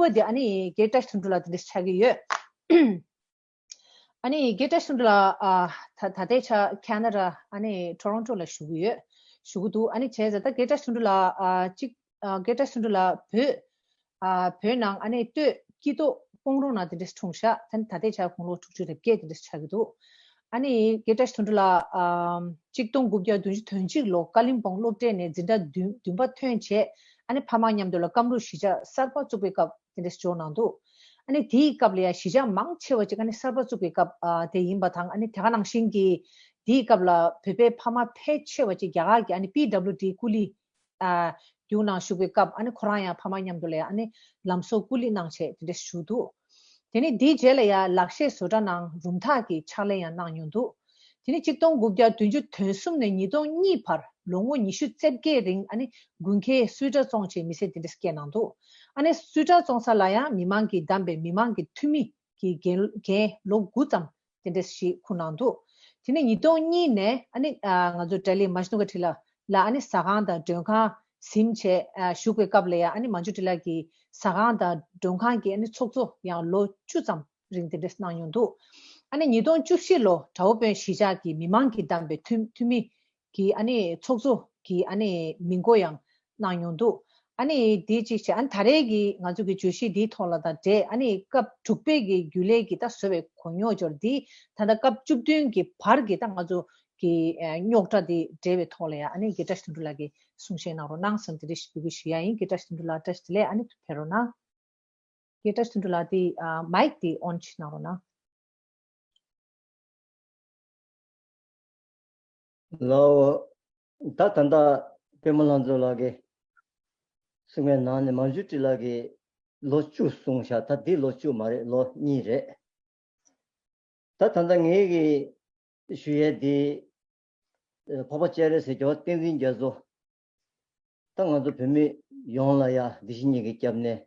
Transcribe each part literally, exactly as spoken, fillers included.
པོ་དེ་ཨ་ནི་རྒན་བཀྲ་ཤིས་དོན་གྲུབ་ལགས་དེ་འདྲ་ཆགས་ཀྱི་ཡོད། ཨ་ནི་རྒན་བཀྲ་ཤིས་དོན་གྲུབ་ལགས་ཨ་ད་ད་ལྟའི་ཆ་ཁེ་ན་ཌ་ཨ་ནི་ཊོ་རོན་ཊོ་ལ་བཞུགས་ཀྱི་ཡོད། བཞུགས་ཀྱི་འདུག་ཨ་ནི་བྱས་ཙང་ད་རྒན་བཀྲ་ཤིས་དོན་གྲུབ་ལགས་ཨ་གཅིག་ཨ་རྒན་བཀྲ་ཤིས་དོན་གྲུབ་ལགས་བོད་ཨ་བོད་ནང་ཨ་ནི་སྟོད་སྐྱིད་ཏོག་སྤོང་རོང་ནང་དེ་འདྲ་འཁྲུངས་ཤག་ད་ནི་ད་ལྟའི་ཆ་དགུང་ལོ་དྲུག་ཅུ་རེ་བརྒྱད་དེ་འདྲ་ཆགས་ཀྱི་འདུག་ཨ་ནི་རྒན་བཀྲ་ཤིས་དོན་གྲུབ་ལགས་ཨ་གཅིག་སྟོང་དགུ་བརྒྱ་བདུན་ཅུ་དོན་གཅིག་ལོ་ཀ་ལིམ་པོང་སློབ་གྲྭ་ནས་འཛིན་གྲྭ་བདུན་བདུན་པ་ཐོན་བྱས། ཨ་ནི་ཕ་མ་མཉམ་དུ་ལ་ཀམ་རུ་གཞིས་ཆགས་གསར་པ་བཙུགས་པའི་སྐབས་དེ་འདྲ་འབྱོར་གནང་འདུག་ཨ་ནི་དེའི་སྐབས་ལ་ཡང་གཞིས་ཆགས་མང་ཆེ་བ་ཅིག་ཨ་ནི་གསར་པ་བཙུགས་པའི་སྐབས་ཨ་དེ་ཡིན་པ་དང་། ཨ་ནི་དེ་ག་ནང་བཞིན་གྱི་དེའི་སྐབས་ལ་བོད་པའི་ཕ་མ་ཕལ་ཆེ་བ་ཅིག་རྒྱ་གར་གྱི་ཨ་ནི་པི་ཌབ་ལིའུ་ཌི་ཀུ་ལི་ཨ་རྒྱུགས་ནང་ཞུགས་པའི་སྐབས། ཨ་ནི་ཁོ་རང་ཡང་ཕ་མ་མཉམ་དུ་ལ་ཡང་ཨ་ནི་ལམ་བཟོ་ཀུ་ལི་གནང་བྱས་དེ་འདྲ་ཞུགས་འདུག་དེ་ནས་དེའི་རྗེས་ལ་ཡང་ལག་ཤེས་བཟོ་གྲྭ་ནང་རུམ་ཐག་གི་ཕྱག་ལས་ཡང་གནང་མྱོང་འདུག་དེ་ནས་གཅིག་སྟོང་དགུ་བརྒྱ་བདུན་ཅུ་དོན་གསུམ་ནས་ཉིས་སྟོང་གཉིས་བར་ལོ་ངོ་ཉི་ཤུ་རྩ་བརྒྱད་རིང་ཨ་ནི་དགུན་ཁའི་སུའི་ཊར་བཙོང་བྱས་མི་ཚེ་དེ་འདྲ་སྐྱེལ་གནང་འདུག་ཨ་ནི་སུའི་ཊར་བཙོང་ས་ལ་ཡང་མི་མང་གིས་བདམས་པའི་མི་མང་གི་འཐུས་མི་གི་འགན་འགན་ལོ་དགུ་ཙམ་དེ་འདྲ་ཞིག་འཁུར་གནང་འདུག་དེ་ནས་ཉིས་སྟོང་གཉིས་ནས་ཨ་ནི་ཨ་ང་ཚོ་ཏྲ་ལི་མ་ཤི་ནུ་ཀ་ཁྲི་ལ་ལ་ཨ་ནི་ཟ་ཁང་དང་མགྲོན་ཁང་ཟིན་བྱས་ཨ་བཞུགས་པའི་སྐབས་ལ་ཡང་ཨ་ནི་མན་ཇུ་ཏྲི་ལ་གི་ཟ་ཁང་དང་མགྲོན་ཁང་གི་ཨ་ནི་ཚོགས་གཙོ་ཡང་ལོ་བཅུ་ཙམ་རིང་དེ་འདྲ་གནང་མྱོང་འདུག་ཨ་ནི་ཉིས་སྟོང་བཅུ་བཞི་ལོ་དགྲ་བོ་དཔོན་གཞིས་ཆགས་ཀྱི་མི་མང་གིས་བདམས་པའི་འཐུས་འཐུས་མི་གི་ཨ་ནི་ཚོགས་གཙོ་གི་ཨ་ནི་མི་འགོ་ཡང་གནང་མྱོང་འདུག་ཨ་ནི་དེ་གཅིག་བྱས། ཨ་ནི་ད་རེས་ཀྱི་ང་ཚོ་གི་བརྗོད་གཞི་འདིའི་ཐོག་ལ་དང་འབྲེལ། ཨ་ནི་སྐབས་དྲུག་པའི་གི་རྒྱུན་ལས་ཀྱི་ད་བཟོ་བའི་གོ་རྙོག་འབྱོར་འདི་ད་ལྟ་སྐབས་བཅུ་བདུན་གྱི་བར་གྱི་ད་ང་ཚོ་གི་ཨ་རྙོག་དྲ་འདི་འབྲེལ་བའི་ཐོག་ལ་ཡང་ཨ་ནི་རྒན་བཀྲ་ཤིས་དོན་གྲུབ་ལགས་ཀྱིས་གསུང་བཤད་གནང་རོགས་གནང་ཟེར་ནས་དེ་འདྲ་ཞིག་འབོད་སྐུལ་ཞུ་ཡ་ཡིན། རྒན་བཀྲ་ཤིས་དོན་གྲུབ་ལགས་བཀྲ་ཤིས་བདེ་ལེགས། ཨ་ནི་ཕེབས་རོགས་གནང་། རྒན་བཀྲ་ཤིས་དོན་གྲུབ་ལགས་དེ་ཨ་མའིག་དེ་ཨོན་བྱེད་གནང་རོགས་གནང་། ལའོ། ད་ད་ལྟ་པད་མ་ལྷ་མཛོད་ལགས་ཀྱིས་གསུང་བའི་ནང་ནས་མན་ཇུ་ཏྲི་ལགས་ཀྱིས་ལོ་བཅུ་གསུངས་ཤག་ད་འདི་ལོ་བཅུ་མ་རེད། ལོ་གཉིས་རེད། ད་ད་ལྟ་ངེད་ཀྱིས་ཞུ་ཡས་འདི་འཕགས་པ་སྤྱན་རས་གཟིགས་རྒྱལ་བ་བསྟན་འཛིན་རྒྱ་མཚོ། ད་ང་ཚོ་བོད་མི་ཡོངས་ལ་ཡ་འདི་བཞིན་ཉིད་ཀྱི་སྐྱབས་གནས།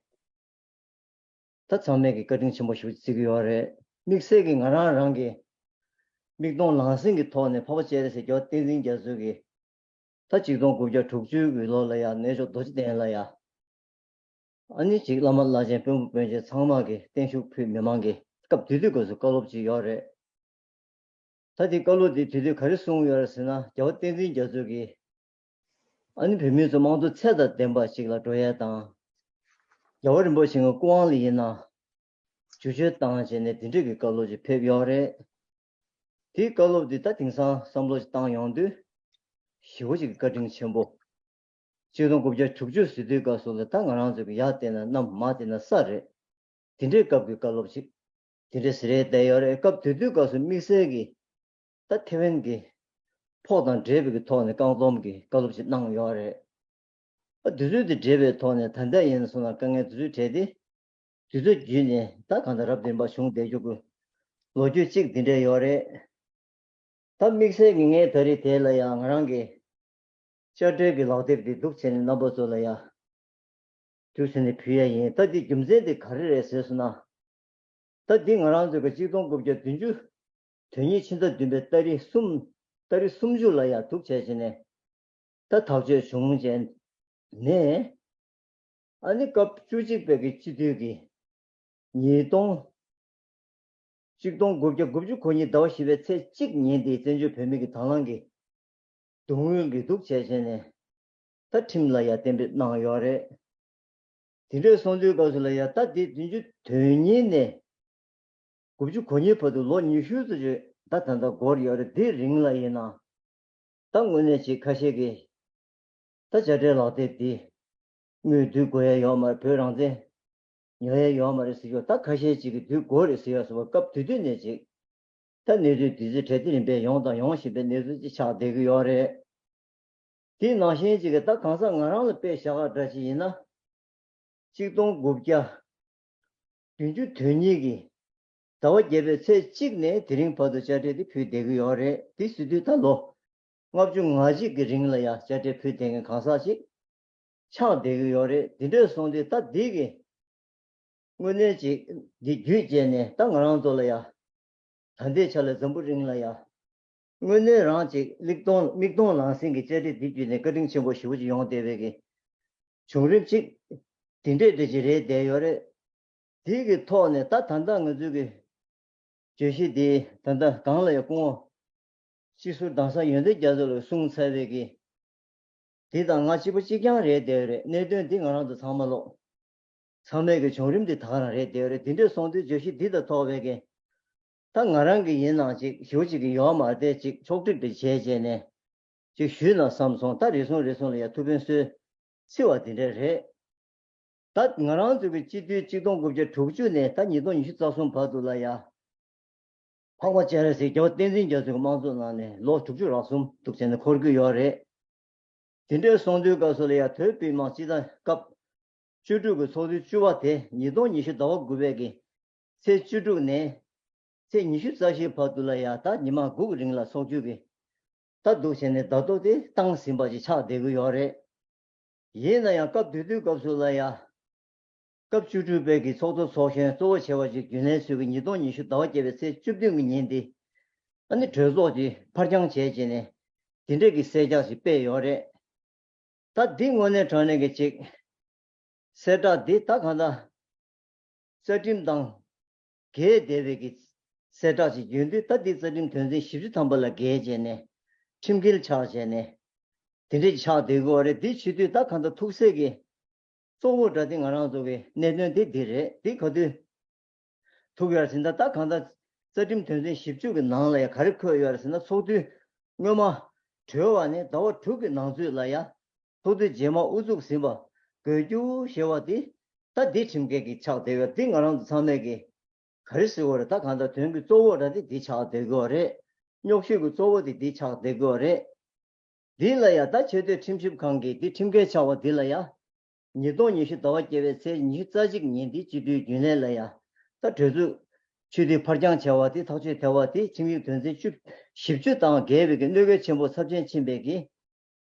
ད་ཚང་མས་ཀྱི་བཀའ་དྲིན་ཆེན་པོ་ཞེ་པོ་བརྩི་གི་ཡོད་རེད། དམིགས་བསལ་གྱི་ང་རང་རང་གི་མིག་མཐོང་ལག་ཟིན་གྱི་ཐོག་ནས་འཕགས་པ་སྤྱན་རས་གཟིགས་རྒྱལ་བ་བསྟན་འཛིན་རྒྱ་མཚོ་གིས་ད་ཆིག་སྟོང་དགུ་བརྒྱ་དྲུག་ཅུ་གི་ལོ་ལ་ཡ་གནས་མཆོག་རྡོ་རྗེ་གདན་ལ་ཡ། ཨ་ནི་ཅིག་བླ་མ་བླ་ཆེན་དཔོན་པོ་དཔོན་ཆེན་ཚང་མ་གིས་བརྟན་བཞུགས་ཕུལ། མི་མང་གིས་སྐབས་དེ་དུས་སྐབས་སུ་བཀའ་སློབ་ཅིག་ཡོད་རེད། ད་དེ་བཀའ་སློབ་དེ་དེ་དུས་ག་རེ་གསུངས་ཡོད་རེད་ཟེར་ན། རྒྱལ་བ་བསྟན་འཛིན་རྒྱ་མཚོ་གིས་ཨ་ནི་བོད་མི་ཚོ་དམངས་གཙོ་ཚད་དང་ལྡན་པ་ཞིག་ལ་འགྲོ་ཡས་དང་། རྒྱལ་བ་རིན་པོ་ཆེ་གི་སྐུ་དབང་ལ་ཡིན་ན་བསྒྱུར་བཅོས་བཏང་བྱས་ནས་དེ་འདྲ་གི་བཀའ་སློབ་ཅིག་ཕེབས་ཡོད་རེད། དེའི་བཀའ་སློབ་དེ་ད་དེང་སང་བསམ་བློ་ཞིག་བཏང་ཡོང་དུས་ཞེ་པོ་ཅིག་གི་བཀའ་དྲིན་ཆེན་པོ། ཆིག་སྟོང་དགུ་བརྒྱ་དྲུག་ཅུ་ཟེར་དུས་སྐབས་སུ་ལ་ད་ང་རང་ཚོ་གི་ཡར་བལྟས་ན་གནམ། མར་བལྟས་ན་ས་རེད། དེ་འདྲའི་སྐབས་ཀྱི་བཀའ་སློབ་ཅིག་དེ་འདྲའི་ཟེར་ཡས་བསྡད་ཡོད་རེད། སྐབས་དེ་དུས་སྐབས་སུ་དམིགས་བསལ་གྱི་ད་ཐེ་ཝན་གྱི་ཕོགས་དང་འབྲེལ་བའི་གི་ཐོག་ནས་བཀག་སྡོམ་གྱི་བཀའ་སློབ་ཅིག་གནང་ཡོད་རེད། ཨ་དུས་ཚོད་དེ་འབྲེལ་བའི་ཐོག་ནས་ད་ལྟ་ཡིན་སོང་ན་དཀའ་ངལ་དེ་ཚོ་འཕྲད་དེ། དུས་ཚོད་བརྒྱུད་ནས་ད་གང་ལྟར་རབ་བདེན་པ་བྱུང་བསྡད་རྒྱུ་གི་ལོ་རྒྱུས་གཅིག་འདི་འདྲ་ཡོད་རེད། ད་དམིགས་བསལ་གྱི་ངས་ད་རེས་དེ་ལ་ཡང་ང་རང་གི་དཔྱ་ཁྲལ་གྱི་ལག་དེབ་འདི་འདུག་བྱས་ནས་རྣམ་པ་ཚོ་ལ་ཡང་དུས་ཚོད་ནས་ཕུལ་ཡ་ཡིན། ད་འདི་རྒྱུ་མཚན་དེ་ག་རེ་རེད་ཟེར་སོང་ན། ད་འདི་ང་རང་ཚོ་གི་ཆིག་སྟོང་དགུ་བརྒྱ་བདུན་ཅུ་དོན་གཉིས་ཕྱི་ཟླ་བདུན་པའི་ཏ་རིག་གསུམ། ཏ་རིག་སུམ་ཅུ་ལ་ཡ་འདུག་བྱས་བྱས་ནས་ད་ཐག་གཅོད་བྱུང་བྱས་ནས། ཨ་ནི་སྐབས་བཅུ་གཅིག་པའི་གི་སྤྱི་འཐུས་ཀྱི་ཉིས་སྟོང་། ཆིག་སྟོང་དགུ་བརྒྱ་དགུ་བཅུ་གོ་གཉིས་ཟླ་བ་བཞི་པའི་ཚེས་གཅིག་ཉིན་དེའི་བཙན་བྱོལ་བོད་མི་གི་དང་བླངས་ཀྱི་གདུང་འོས་ཀྱི་འདུག་བྱས་བྱས་ནས་ད་ཁྲིམས་ལ་ཡ་གཏན་འབེབས་གནང་ཡོད་རེད། དེ་འདྲའི་སོང་དུས་སྐབས་སུ་ལ་ཡ་ད་དེ་བདུན་ཅུ་དོན་གཉིས་ནས་དགུ་བཅུ་གོ་གཉིས་བར་དུ་ལོ་ཉི་ཤུ་ཙམ་ཅིག་ད་ད་ལྟ་འགོར་ཡོད་རེད། དེའི་རིང་ལ་ཡིན་ན་ད་དངོས་གནས་ཅིག་ཁ་ཤས་ཀྱིས་ད་དཔྱ་ཁྲལ་ལག་དེབ་འདི་དངུལ་བསྡུ་དགོས་ཡ་ཡོད་མ་རེད། བོད་རང་བཙན་ཉོ་ཡ་ཡོད་མ་རེད་ཟེར་གྱི་ཡོད། ད་ཁ་ཤས་ཅིག་གིས་བསྡུ་དགོས་རེད་ཟེར་ཡ་སོགས་པ་སྐབས་དེ་དུས་ནས་ཅིག་ད་གནས་ཚུལ་དེ་ཚོའི་གྲས་དེ་རིམ་པས་ཡོང་དང་ཡོང་བཞིན་པའི་གནས་ཚུལ་ཅིག་ཆགས་བསྡད་ཀྱི་ཡོད་རེད། དེ་ནང་བཞིན་ཅིག་གིས་ད་གང་ཟག་ང་རང་ལ་དཔེ་བཞག་ག་འདྲ་ཅིག་ཡིན་ན། ཆིག་སྟོང་དགུ་བརྒྱ་བདུན་ཅུ་དོན་གཉིས་ཀྱི་ཟླ་བ་བརྒྱད་པའི་ཚེས་གཅིག་ནས་དེ་རིང་བར་དུ་དཔྱ་ཁྲལ་དེ་ཕུལ་བསྡད་ཀྱི་ཡོད་རེད། དེ་ཟེར་དུས་ད་ལོ་ལྔ་བཅུ་ང་གཅིག་གི་རིང་ལ་ཡ་དཔྱ་ཁྲལ་ཕུལ་བསྡད་མཁན་གང་ཟག་ཅིག་ཆགས་བསྡད་ཀྱི་ཡོད་རེད། དེ་འདྲ་སོང་དུས་ད་འདི་གི་དངོས་གནས་ཅིག་འདི་བརྒྱུད་བྱས་ནས་ད་ང་རང་ཚོ་ལ་ཡ་ད་ལྟའི་ཆ་ལ་འཛམ་བུ་གླིང་ལ་ཡ་དངོས་གནས་རང་ཅིག་མིག་མཐོང་མིག་མཐོང་ལག་ཟིན་གྱི་དཔྱ་ཁྲལ་འདི་བརྒྱུད་ནས་བཀའ་དྲིན་ཆེན་པོ་ཞེ་པོ་ཅིག་ཡོང་བསྡད་པའི་གི་བྱུང་རིམ་ཅིག་འདི་འདྲས་འདྲ་ཅིག་རེད་བསྡད་ཡོད་རེད། དེ་གི་ཐོག་ནས་ད་ད་ལྟ་ང་ཚོའི་གི་བརྗོད་གཞི་དེ་ད་ལྟ་གང་ལ་ཡང་སྐུ་ངོ་སྤྱི་ཟུར་དྭངས་གསལ་ཡོན་ཏན་རྒྱ་མཚོ་ལ་གསུངས་ཚར་བའི་གི་འདི་དང་ང་གཅིག་པ་གཅིག་རྐྱང་རེད་བསྡད་རེད། གནད་དོན་འདི་ང་རང་ཚོ་ཚང་མ་ལོག་ཚང་མས་ཀྱི་བྱུང་རིམ་འདི་ད་ག་རང་རེད་བསྡད་རེད། འདི་འདྲས་སོང་དུས་བརྗོད་གཞི་འདི་དང་ཐོག་བས་ཀྱི་ད་ང་རང་གི་ཡིན་ནའང་ཅིག་ཞེ་པོ་ཅིག་གི་ཡོད་མ་རེད་དེ་ཅིག་ཕྱོགས་སྒྲིག་འདི་བྱས་བྱས་ནས་ཅིག་ཞུས་ན་བསམ་སོང་། ད་རེ་ཟུང་རེ་ཟུང་ལ་ཡ་ཐུགས་ཕན་གསོས་སྲིད་པ་འདི་འདྲས་རེད། ད་ང་རང་ཚོ་གི་སྤྱི་འཐུས་གཅིག་སྟོང་དགུ་བརྒྱ་དྲུག་ཅུ་ནས་ད་ཉིས་སྟོང་ཉི་ཤུ་རྩ་གསུམ་བར་དུ་ལ་ཡ། འཕགས་པ་སྤྱན་རས་གཟིགས་རྒྱལ་བ་བསྟན་འཛིན་རྒྱ་མཚོའི་དམངས་གཙོའི་ནང་ནས་ལོ་དྲུག་ཅུ་རེ་གསུམ་འདུག་བྱས་ནས་འཁོར་གྱི་ཡོད་རེད། དེ་འདྲའི་སོང་དུས་སྐབས་སུ་ལ་ཡ་བོད་མི་མང་སྤྱི་བཏང་སྐབས་བཅུ་དྲུག་གི་ཚོགས་དུས་བཅུ་པ་དེ་ཉིས་སྟོང་ཉི་ཤུ་ཟླ་བ་དགུ་པའི་གི་ཚེས་བཅུ་དྲུག་ནས་ཚེས་ཉི་ཤུ་རྩ་བཞིའི་བར་དུ་ལ་ཡ་ད་ཉི་མ་དགུ་གི་རིང་ལ་འཚོགས་རྒྱུ་གི་ད་འདུག་བྱས་ནས་ཟླ་ཐོ་དེ་བཏང་ཟིན་པ་ཅིག་ཆགས་བསྡད་ཀྱི་ཡོད་རེད། ཡིན་ན་ཡང་སྐབས་དེ་དུས་སྐབས་སུ་ལ་ཡ། སྐབས་བཅུ་དྲུག་པའི་གི་ཚོགས་གཙོ་ཚོགས་གཞོན་གཙོ་བོ་བྱས་པ་ཅིག་རྒྱུན་ལས་ཚོས་ཀྱི་ཉིས་སྟོང་ཉི་ཤུ་ཟླ་བ་བརྒྱད་པའི་ཚེས་བཅུ་བདུན་གྱི་ཉིན་དེ། ཨ་ནི་གྲོས་ཚོགས་ཀྱིས་ཕར་འགྱངས་བྱས་བྱས་ནས་དེ་འདྲས་ཀྱི་གསལ་བསྒྲགས་ཤིག་སྤེལ་ཡོད་རེད། ད་འདི་དངོས་གནས་དྲང་གནས་ཀྱི་ཅིག་གསལ་བསྒྲགས་འདི་ད་གང་ལྟར་རྩ་ཁྲིམས་དང་འགལ་བསྡད་པའི་གི་གསལ་བསྒྲགས་ཤིག་ཡོད་དུས་ད་འདི་རྩ་ཁྲིམས་དོན་ཚན་བཞི་བཅུ་ཐམ་པ་ལ་འགལ་བྱས་ནས་ཁྲིམས་འགལ་ཆགས་བྱས་ནས་དེ་འདྲས་ཀྱི་ཆགས་བསྡད་ཀྱི་ཡོད་རེད། འདི་བྱེད་དུས་ད་གང་ལྟར་ཐུགས་སྲས་ཀྱི་གཙོ་བོ་འདྲ་དེ་ང་རང་ཚོ་གི་གནད་དོན་དེ་འདི་རེད། འདི་ག་དུས་ཐུག་ཡོད་རེད་ཟེར་ན། ད་གང་ལྟར་རྩ་ཁྲིམས་དོན་ཚན་བཞི་བཅུ་གི་ནང་ལ་ཡང་ག་རེ་འཁོད་ཡོད་རེད་ཟེར་ན། ཚོགས་དུས་སྔོན་མ་གྲོལ་བ་ནས་ཟླ་བ་དྲུག་གི་ནང་ཚུད་ལ་ཡང་ཚོགས་དུས་རྗེས་མ་དབུ་འཛུགས་ཟིན་པ་དགོས་རྒྱུ་ཞེས་པ་དེ་ད་འདི་ཁྲིམས་འགལ་གྱི་ཆགས་བསྡད་ཡོད། འདི་ང་རང་ཚོ་ཚང་མས་ཀྱི་ག་རེ་ཟེར་དགོས་རེད། ད་གང་ལྟར་དོན་གྱི་གཙོ་བོ་འདྲ་དེ་འདི་ཆགས་བསྡད་ཀྱི་ཡོད་རེད། རྙོག་གཞི་གི་གཙོ་བོ་དེ་འདི་ཆགས་བསྡད་ཀྱི་ཡོད་རེད། འདི་ལ་ཡང་ད་ཆེས་མཐོའི་ཁྲིམས་ཞིབ་ཁང་གིས་འདི་ཁྲིམས་འགལ་ཆགས་པ་འདི་ལ་ཡང་ཉིས་སྟོང་ཉི་ཤུ་ཟླ་བ་བརྒྱད་པའི་ཚེས་ཉི་ཤུ་རྩ་གཅིག་ཉིན་འདི་སྤྱི་འཐུས་རྒྱུན་ལས་ལ་ཡང་ད་གྲོས་ཚོགས་ཆུ་དུས་ཕར་འགྱངས་བྱས་པ་དེ་ཐག་གཅོད་བྱས་པ་དེ་ཁྲིམས་ཡིག་དོན་ཚན་བཅུ་བཞི་བཅུ་དང་འགལ་བའི་གི་གནོད་འགེལ་ཆེན་པོ་ཚབས་ཆེན་ཕྱིན་པའི་གི་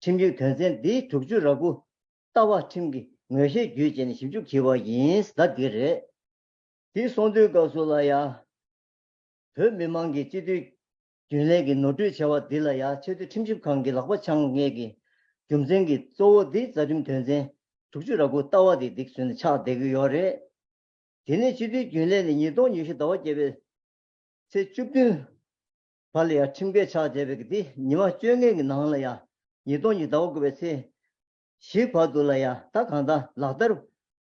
ཁྲིམས་ཡིག་དོན་ཚན་འདི་དྲུག་ཅུ་རེ་དགུ་ལྟ་བ་ཁྲིམས་ཀྱི་ངོས་བཞེས་བརྒྱུད་བྱས་ནས་ཞིབ་འཇུག་བྱས་པ་ཡིན། ད་འདི་རེད། དེ་སོང་དུས་སྐབས་སུ་ལ་ཡ། བོད་མི་མང་གི་སྤྱི་འཐུས་རྒྱུན་ལས་ཀྱི་ནོར་འཁྲུལ་བྱ་བ་འདི་ལ་ཡ་ཆེས་མཐོའི་ཁྲིམས་ཞིབ་ཁང་གི་ལག་པ་འཆང་མཁན་གྱི་རྒྱུ་མཚན་གྱི་གཙོ་བོ་འདི་རྩ་ཁྲིམས་དོན་ཚན་དྲུག་ཅུ་རེ་དགུ་ལྟ་བ་དེ་འདི་བཟོས་ནས་ཆགས་བསྡད་ཀྱི་ཡོད་རེད། དེ་ནས་སྤྱི་འཐུས་རྒྱུན་ལས་ནས་ཉིས་སྟོང་ཉི་ཤུ་ཟླ་བ་བརྒྱད་པའི་ཚེས་བཅུ་བདུན་བར་ལ་ཡང་ཁྲིམས་འགལ་ཆགས་བསྡད་པའི་དེ་ཉི་མ་བཅོ་ལྔའི་གི་ནང་ལ་ཡང་ཉིས་སྟོང་ཉི་ཟླ་བ་དགུ་པའི་ཚེས་བཞི་བར་དུ་ལ་ཡང་ད་གང་ལྟར་ལག་བསྟར་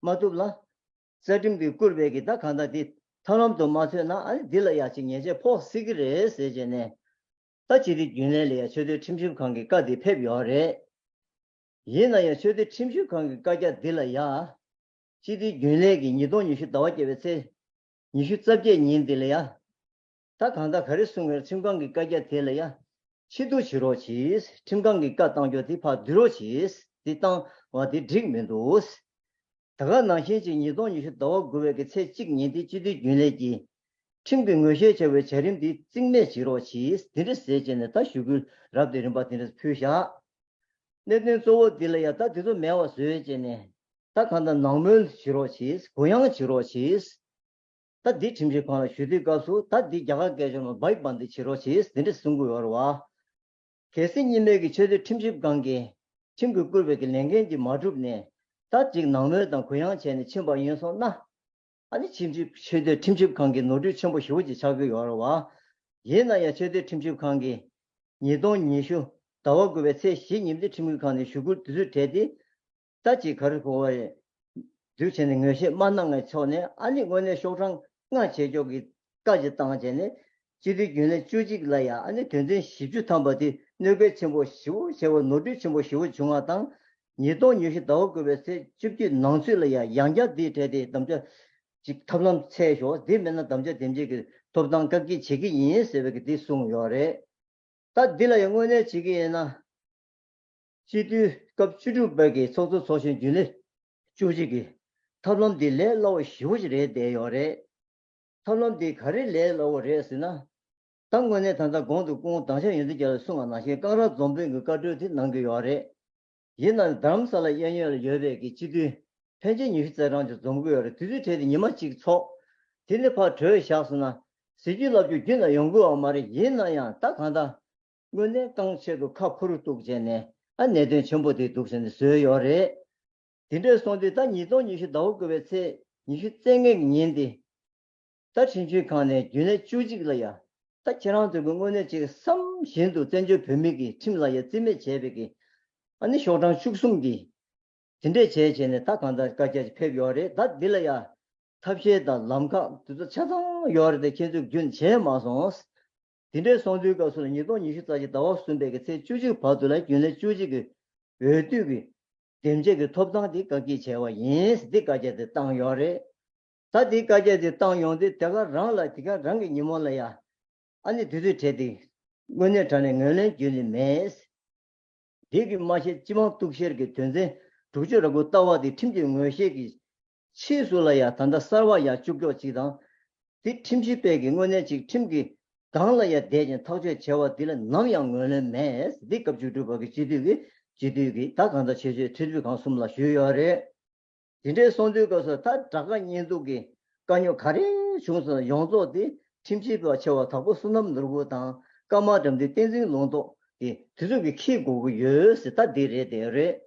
མ་ཐུབ་ལ། རྩ་ཁྲིམས་ཀྱིས་བསྐུར་བའི་གི་ད་གང་ལྟར་དེ་ཐབས་ལམ་དུ་མ་ཐོན་ན་ཨ་ནི་འདི་ལ་ཡང་ཅིག་ཉེས་ཆད་ཕོག་སྲིད་ཀྱི་རེད་ཟེར་བྱས་ནས། ད་སྤྱི་འཐུས་རྒྱུན་ལས་ལ་ཡང་ཆེས་མཐོའི་ཁྲིམས་ཞིབ་ཁང་གི་བཀའ་དེ་ཕེབས་ཡོད་རེད། ཡིན་ན་ཡང་ཆེས་མཐོའི་ཁྲིམས་ཞིབ་ཁང་གི་བཀའ་རྒྱ་འདི་ལ་ཡ། སྤྱི་འཐུས་རྒྱུན་ལས་ཀྱིས་ཉིས་སྟོང་ཉི་ཤུ་ཟླ་བ་བརྒྱད་པའི་ཚེས་ཉི་ཤུ་རྩ་བརྒྱད་ཉིན་འདི་ལ་ཡ། ད་གང་ལྟར་ག་རེ་གསུང་གི་རེད། ཁྲིམས་ཁང་གི་བཀའ་རྒྱ་དེ་ལ་ཡ། ཕྱིར་བསྡུ་བྱེད་རོགས་གྱིས། ཁྲིམས་ཁང་གི་བཀའ་བཏང་རྒྱུ་དེ་ཕར་བསྡུ་རོགས་གྱིས། དེ་བཏང་བ་དེ་འགྲིག་མི་འདུག་ད་ག་ནང་བཞིན་གྱི་ཉིས་སྟོང་ཉི་ཤུ་ཟླ་བ་དགུ་པའི་གི་ཚེས་གཅིག་ཉིན་དེ་སྤྱི་འཐུས་རྒྱུན་ལས་ཀྱིས་ཁྲིམས་ཀྱི་ངོས་བཞེས་བྱ་བའི་བྱ་རིམ་དེ་རྩིས་མེད་བྱེད་རོགས་གྱིས། དེ་འདྲ་ཟེར་བྱས་ནས་ད་ཞུ་སྐུལ་རབ་དང་རིམ་པ་དེ་འདྲ་ཕུལ་བཞག་གནད་དོན་གཙོ་བོ་འདི་ལ་ཡ་ད་དེ་ཚོ་མེད་པ་བཟོས་བྱས་ནས་ད་གང་ལྟར་ནང་མོལ་བྱེད་རོགས་གྱིས། གུ་ཡངས་བྱེད་རོགས་གྱིས། ད་འདི་ཁྲིམས་ཞིབ་ཁང་ལ་ཞུ་དུས་སྐབས་སུ་ད་འདི་རྒྱ་གར་སྐད་ཆ་ལ་བའི་བན་དེ་བྱེད་རོགས་གྱིས། དེ་འདྲ་གསུང་གི་ཡོད་རེད་བ། གལ་སྲིད་གཉིས་སྨན་གྱི་ཆེས་མཐོའི་ཁྲིམས་ཞིབ་ཁང་གིས་ཁྲིམས་ཀྱིས་བསྐུར་བའི་གི་ལས་འགན་དེ་མ་བསྒྲུབས་ནས་ད་ཅིག་ནང་མོལ་དང་གུ་ཡངས་བྱས་ནས་ཕྱིན་པ་ཡིན་སོང་ན། ཨ་ནི་ཁྲིམས་ཞིབ་ཆེས་མཐོའི་ཁྲིམས་ཞིབ་ཁང་གི་ནོར་འཁྲུལ་ཆེན་པོ་ཞེ་པོ་ཅིག་ཆགས་ཀྱི་ཡོད་རེད་བ། ཡིན་ན་ཡང་ཆེས་མཐོའི་ཁྲིམས་ཞིབ་ཁང་གིས་ཉིས་སྟོང་ཉི་ཤུ་ཟླ་བ་དགུ་པའི་ཚེས་བཞི་ཉིན་དེ་ཁྲིམས་ཞིབ་ཁང་ནས་ཞུ་སྐུལ་དེ་ཚོ་བྲལ་ཏེ། ད་ཅིག་ག་རེ་གོ་བ་རེད། འདུག་བྱས་ནས་ངོས་བཞེས་མ་གནང་བའི་ཕྱོགས་ནས་ཨ་ནི་དངོས་གནས་ཤོག་གྲངས་ལྔ་བྱེད་ཕྱོགས་ཀྱི་བཀའ་ཅིག་བཏང་བྱས་ནས་སྤྱི་འཐུས་རྒྱུན་ལས་བཅུ་གཅིག་ལ་ཡང་ཨ་ནི་དོན་ཚན་བཞི་བཅུ་ཐམ་པ་དེ་གནོད་འགེལ་ཆེན་པོ་ཞེ་པོ་བྱས་པ་ནོར་འཁྲུལ་ཆེན་པོ་ཞེ་པོ་བྱུང་བ་དང་། ཉིས་སྟོང་ཉི་ཤུ་ཟླ་བ་དགུ་པའི་ཚེས་བཅུ་གཅིག་ནང་ཚུད་ལ་ཡང་ཡང་བསྐྱར་དེའི་གྲས་དེ་དམ་བཅའ་ཅིག་ཐབས་ལམ་འཚོལ་ཤོག་དེ་མིན་ན་དམ་བཅའ་དེ་འབྱེད་ཀྱི་ཐོབ་ཐང་བཀག་སྐྱིལ་བྱེད་ཀྱི་ཡིན་ཟེར་བའི་གི་དེ་གསུངས་ཡོད་རེད། ད་འདི་ལ་ཡང་དངོས་གནས་བྱེད་ཀྱི་ཡིན་ན། སྤྱི་འཐུས་སྐབས་བཅུ་དྲུག་པའི་གི་ཚོགས་གཙོ་ཚོགས་གཞོན་རྒྱུན་ལས་བཅུ་གཅིག་གིས་ཐབས་ལམ་འདི་ལས་སླ་བོ་ཞེ་པོ་ཅིག་རེད་བསྡད་ཡོད་རེད། ཐབས་ལམ་འདི་ག་རེ་ལས་སླ་བོ་རེད་ཟེར་ན། ད་དངོས་གནས་ད་ལྟ་གོང་དུ་སྐུ་ངོ་དྭངས་ཤེལ་ཡོན་ཏན་རྒྱ་ལགས་གསུངས་པ་ནང་བཞིན་ཀང་ར་རྫོང་དཔོན་གྱི་བཀའ་འཁྲོལ་དེ་གནང་གི་ཡོད་རེད། ཡིན་ནའང་རྡ་རམ་ས་ལ་གཡས་གཡོན་ལ་ཡོད་པའི་གི་སྤྱི་འཐུས་ཕལ་ཆེར་ཉི་ཤུ་རྩ་གྲངས་ཅིག་འཛོམས་ཀྱི་ཡོད་རེད། དེ་ཚོའི་གྲས་དེ་ཉི་མ་གཅིག་ཚོགས། དེ་ནས་ཕར་བྲོས་བཞག་སོང་ན་ཟེར་རྒྱུ་ལབ་རྒྱུ་རྒྱུན་ལ་ཡོང་གི་ཡོད་མ་རེད། ཡིན་ན་ཡང་ད་གང་ལྟར་དངོས་གནས་རྐང་ཆེད་དུ་ཁ་ཕུ་རུ་གཏུགས་བྱས་ནས་ཨ་གནད་དོན་ཆེན་པོ་དེ་འདུག་ཟེར་ནས་བཟོས་ཡོད་རེད། དེ་འདྲས་སོང་དུས་ད་ཉིས་སྟོང་ཉི་ཤུ་ཟླ་བ་དགུ་པའི་ཚེས་ ཉི་ཤུ་རྩ་ལྔའི་ཉིན་དེ། ད་ཁྲིམས་ཞིབ་ཁང་ནས་རྒྱུན་ལས་བཅུ་གཅིག་ལ་ཡ། ད་ཁྱེད་རང་ཚོ་གི་དངོས་གནས་ཅིག་བསམ་བཞིན་དུ་བཙན་བྱོལ་བོད་མི་གི་ཁྲིམས་ལ་ཡ་རྩིས་མེད་བྱས་པའི་གི། ཨ་ནི་ཤོག་གྲངས་བཅུ་གསུམ་གི། དེ་འདྲས་བྱས་བྱས་ནས་ད་གང་ལྟར་བཀའ་རྒྱ་ཅིག་ཕེབས་ཡོད་རེད། ད་འདི་ལ་ཡ། ཐབས་ཤེས་དང་ལམ་ཁ་དེ་ཚོ་ཆ་ཚང་ཡོད་རེད་དེ་ཁྱེད་ཚོས་རྒྱུན་བྱས་མ་སོང་། དེ་འདྲས་སོང་དུས་སྐབས་སུ་ལ་ཉིས་སྟོང་ཉི་ཤུ་རྩ་གཅིག་ཟླ་བ་གསུམ་པའི་གི་ཚེས་བཅུ་གཅིག་བར་དུ་ལ་རྒྱུན་ལས་བཅུ་གཅིག་གི་འོས་བསྡུ་གི་འདེམས་བྱེད་ཀྱི་ཐོབ་ཐང་དེ་བཀག་སྐྱིལ་བྱས་པ་ཡིན། འདི་བཀའ་རྒྱ་དེ་བཏང་ཡོད་རེད། ད་འདི་བཀའ་རྒྱ་དེ་བཏང་ཡོང་དུས་དེ་ག་རང་ལ་དེ་ག་རང་གི་ཉིན་མོ་ལ་ཡ། ཨ་ནི་དུས་ཚོད་བྲལ་ཏེ་དངོས་གནས་དྲང་གནས་ངོས་ལེན་རྒྱུན་ལས་མེད། འདི་གི་མ་ཤེས་སྤྱི་དམངས་གཏུག་བཤེར་གྱི་དོན་ཚན་དྲུག་ཅུ་རེ་དགུ་ལྟ་བ་དེ་ཁྲིམས་ཀྱི་ངོས་བཞེས་ཀྱི་ཕྱིས་སུ་ལ་ཡ་ད་ལྟ་གསར་བ་ཡ་བཅུག་ཀྱོག་ཅིག་དང་། དེ་ཁྲིམས་ཞིབ་པས་ཀྱི་དངོས་གནས་ཅིག་ཁྲིམས་ཀྱི་སྒང་ལ་ཡ་བསྡད་ཅིང་ཐག་གཅོད་བྱས་པ་འདི་ལ་ནམ་ཡང་ངོས་ལེན་མེད། འདི་སྐབས་བཅུ་དྲུག་པ་གི་སྤྱི་འཐུས་ཀྱི་སྤྱི་འཐུས་ཀྱི་ད་གང་ལྟར་ཆེ་ཤོས་ཁྲིམས་ཞིབ་ཁང་གསུམ་ལ་ཞུས་ཡོད་རེད། དེ་འདྲའི་སོང་དུས་སྐབས་སུ་ད་དྲག་དཀའ་གཉེན་སྡུག་གི་དཀའ་རྙོག་ག་རེ་བྱུང་སོང་ཡོངས་རྫོགས་དེ་ཁྲིམས་ཞིབ་པ་ཆེ་བ་དྭགས་པོ་བསོད་ནམས་ནོར་བུ་དང་ཀརྨ་དགྲ་འདུལ་བསྟན་འཛིན་ལུང་རྟོགས་ཀྱིས་དེ་ཚོ་གི་འཁྱེར་དགོས་ཀྱི་ཡོད་ཟེར། ད་འདི་རེད་དེ་རེད།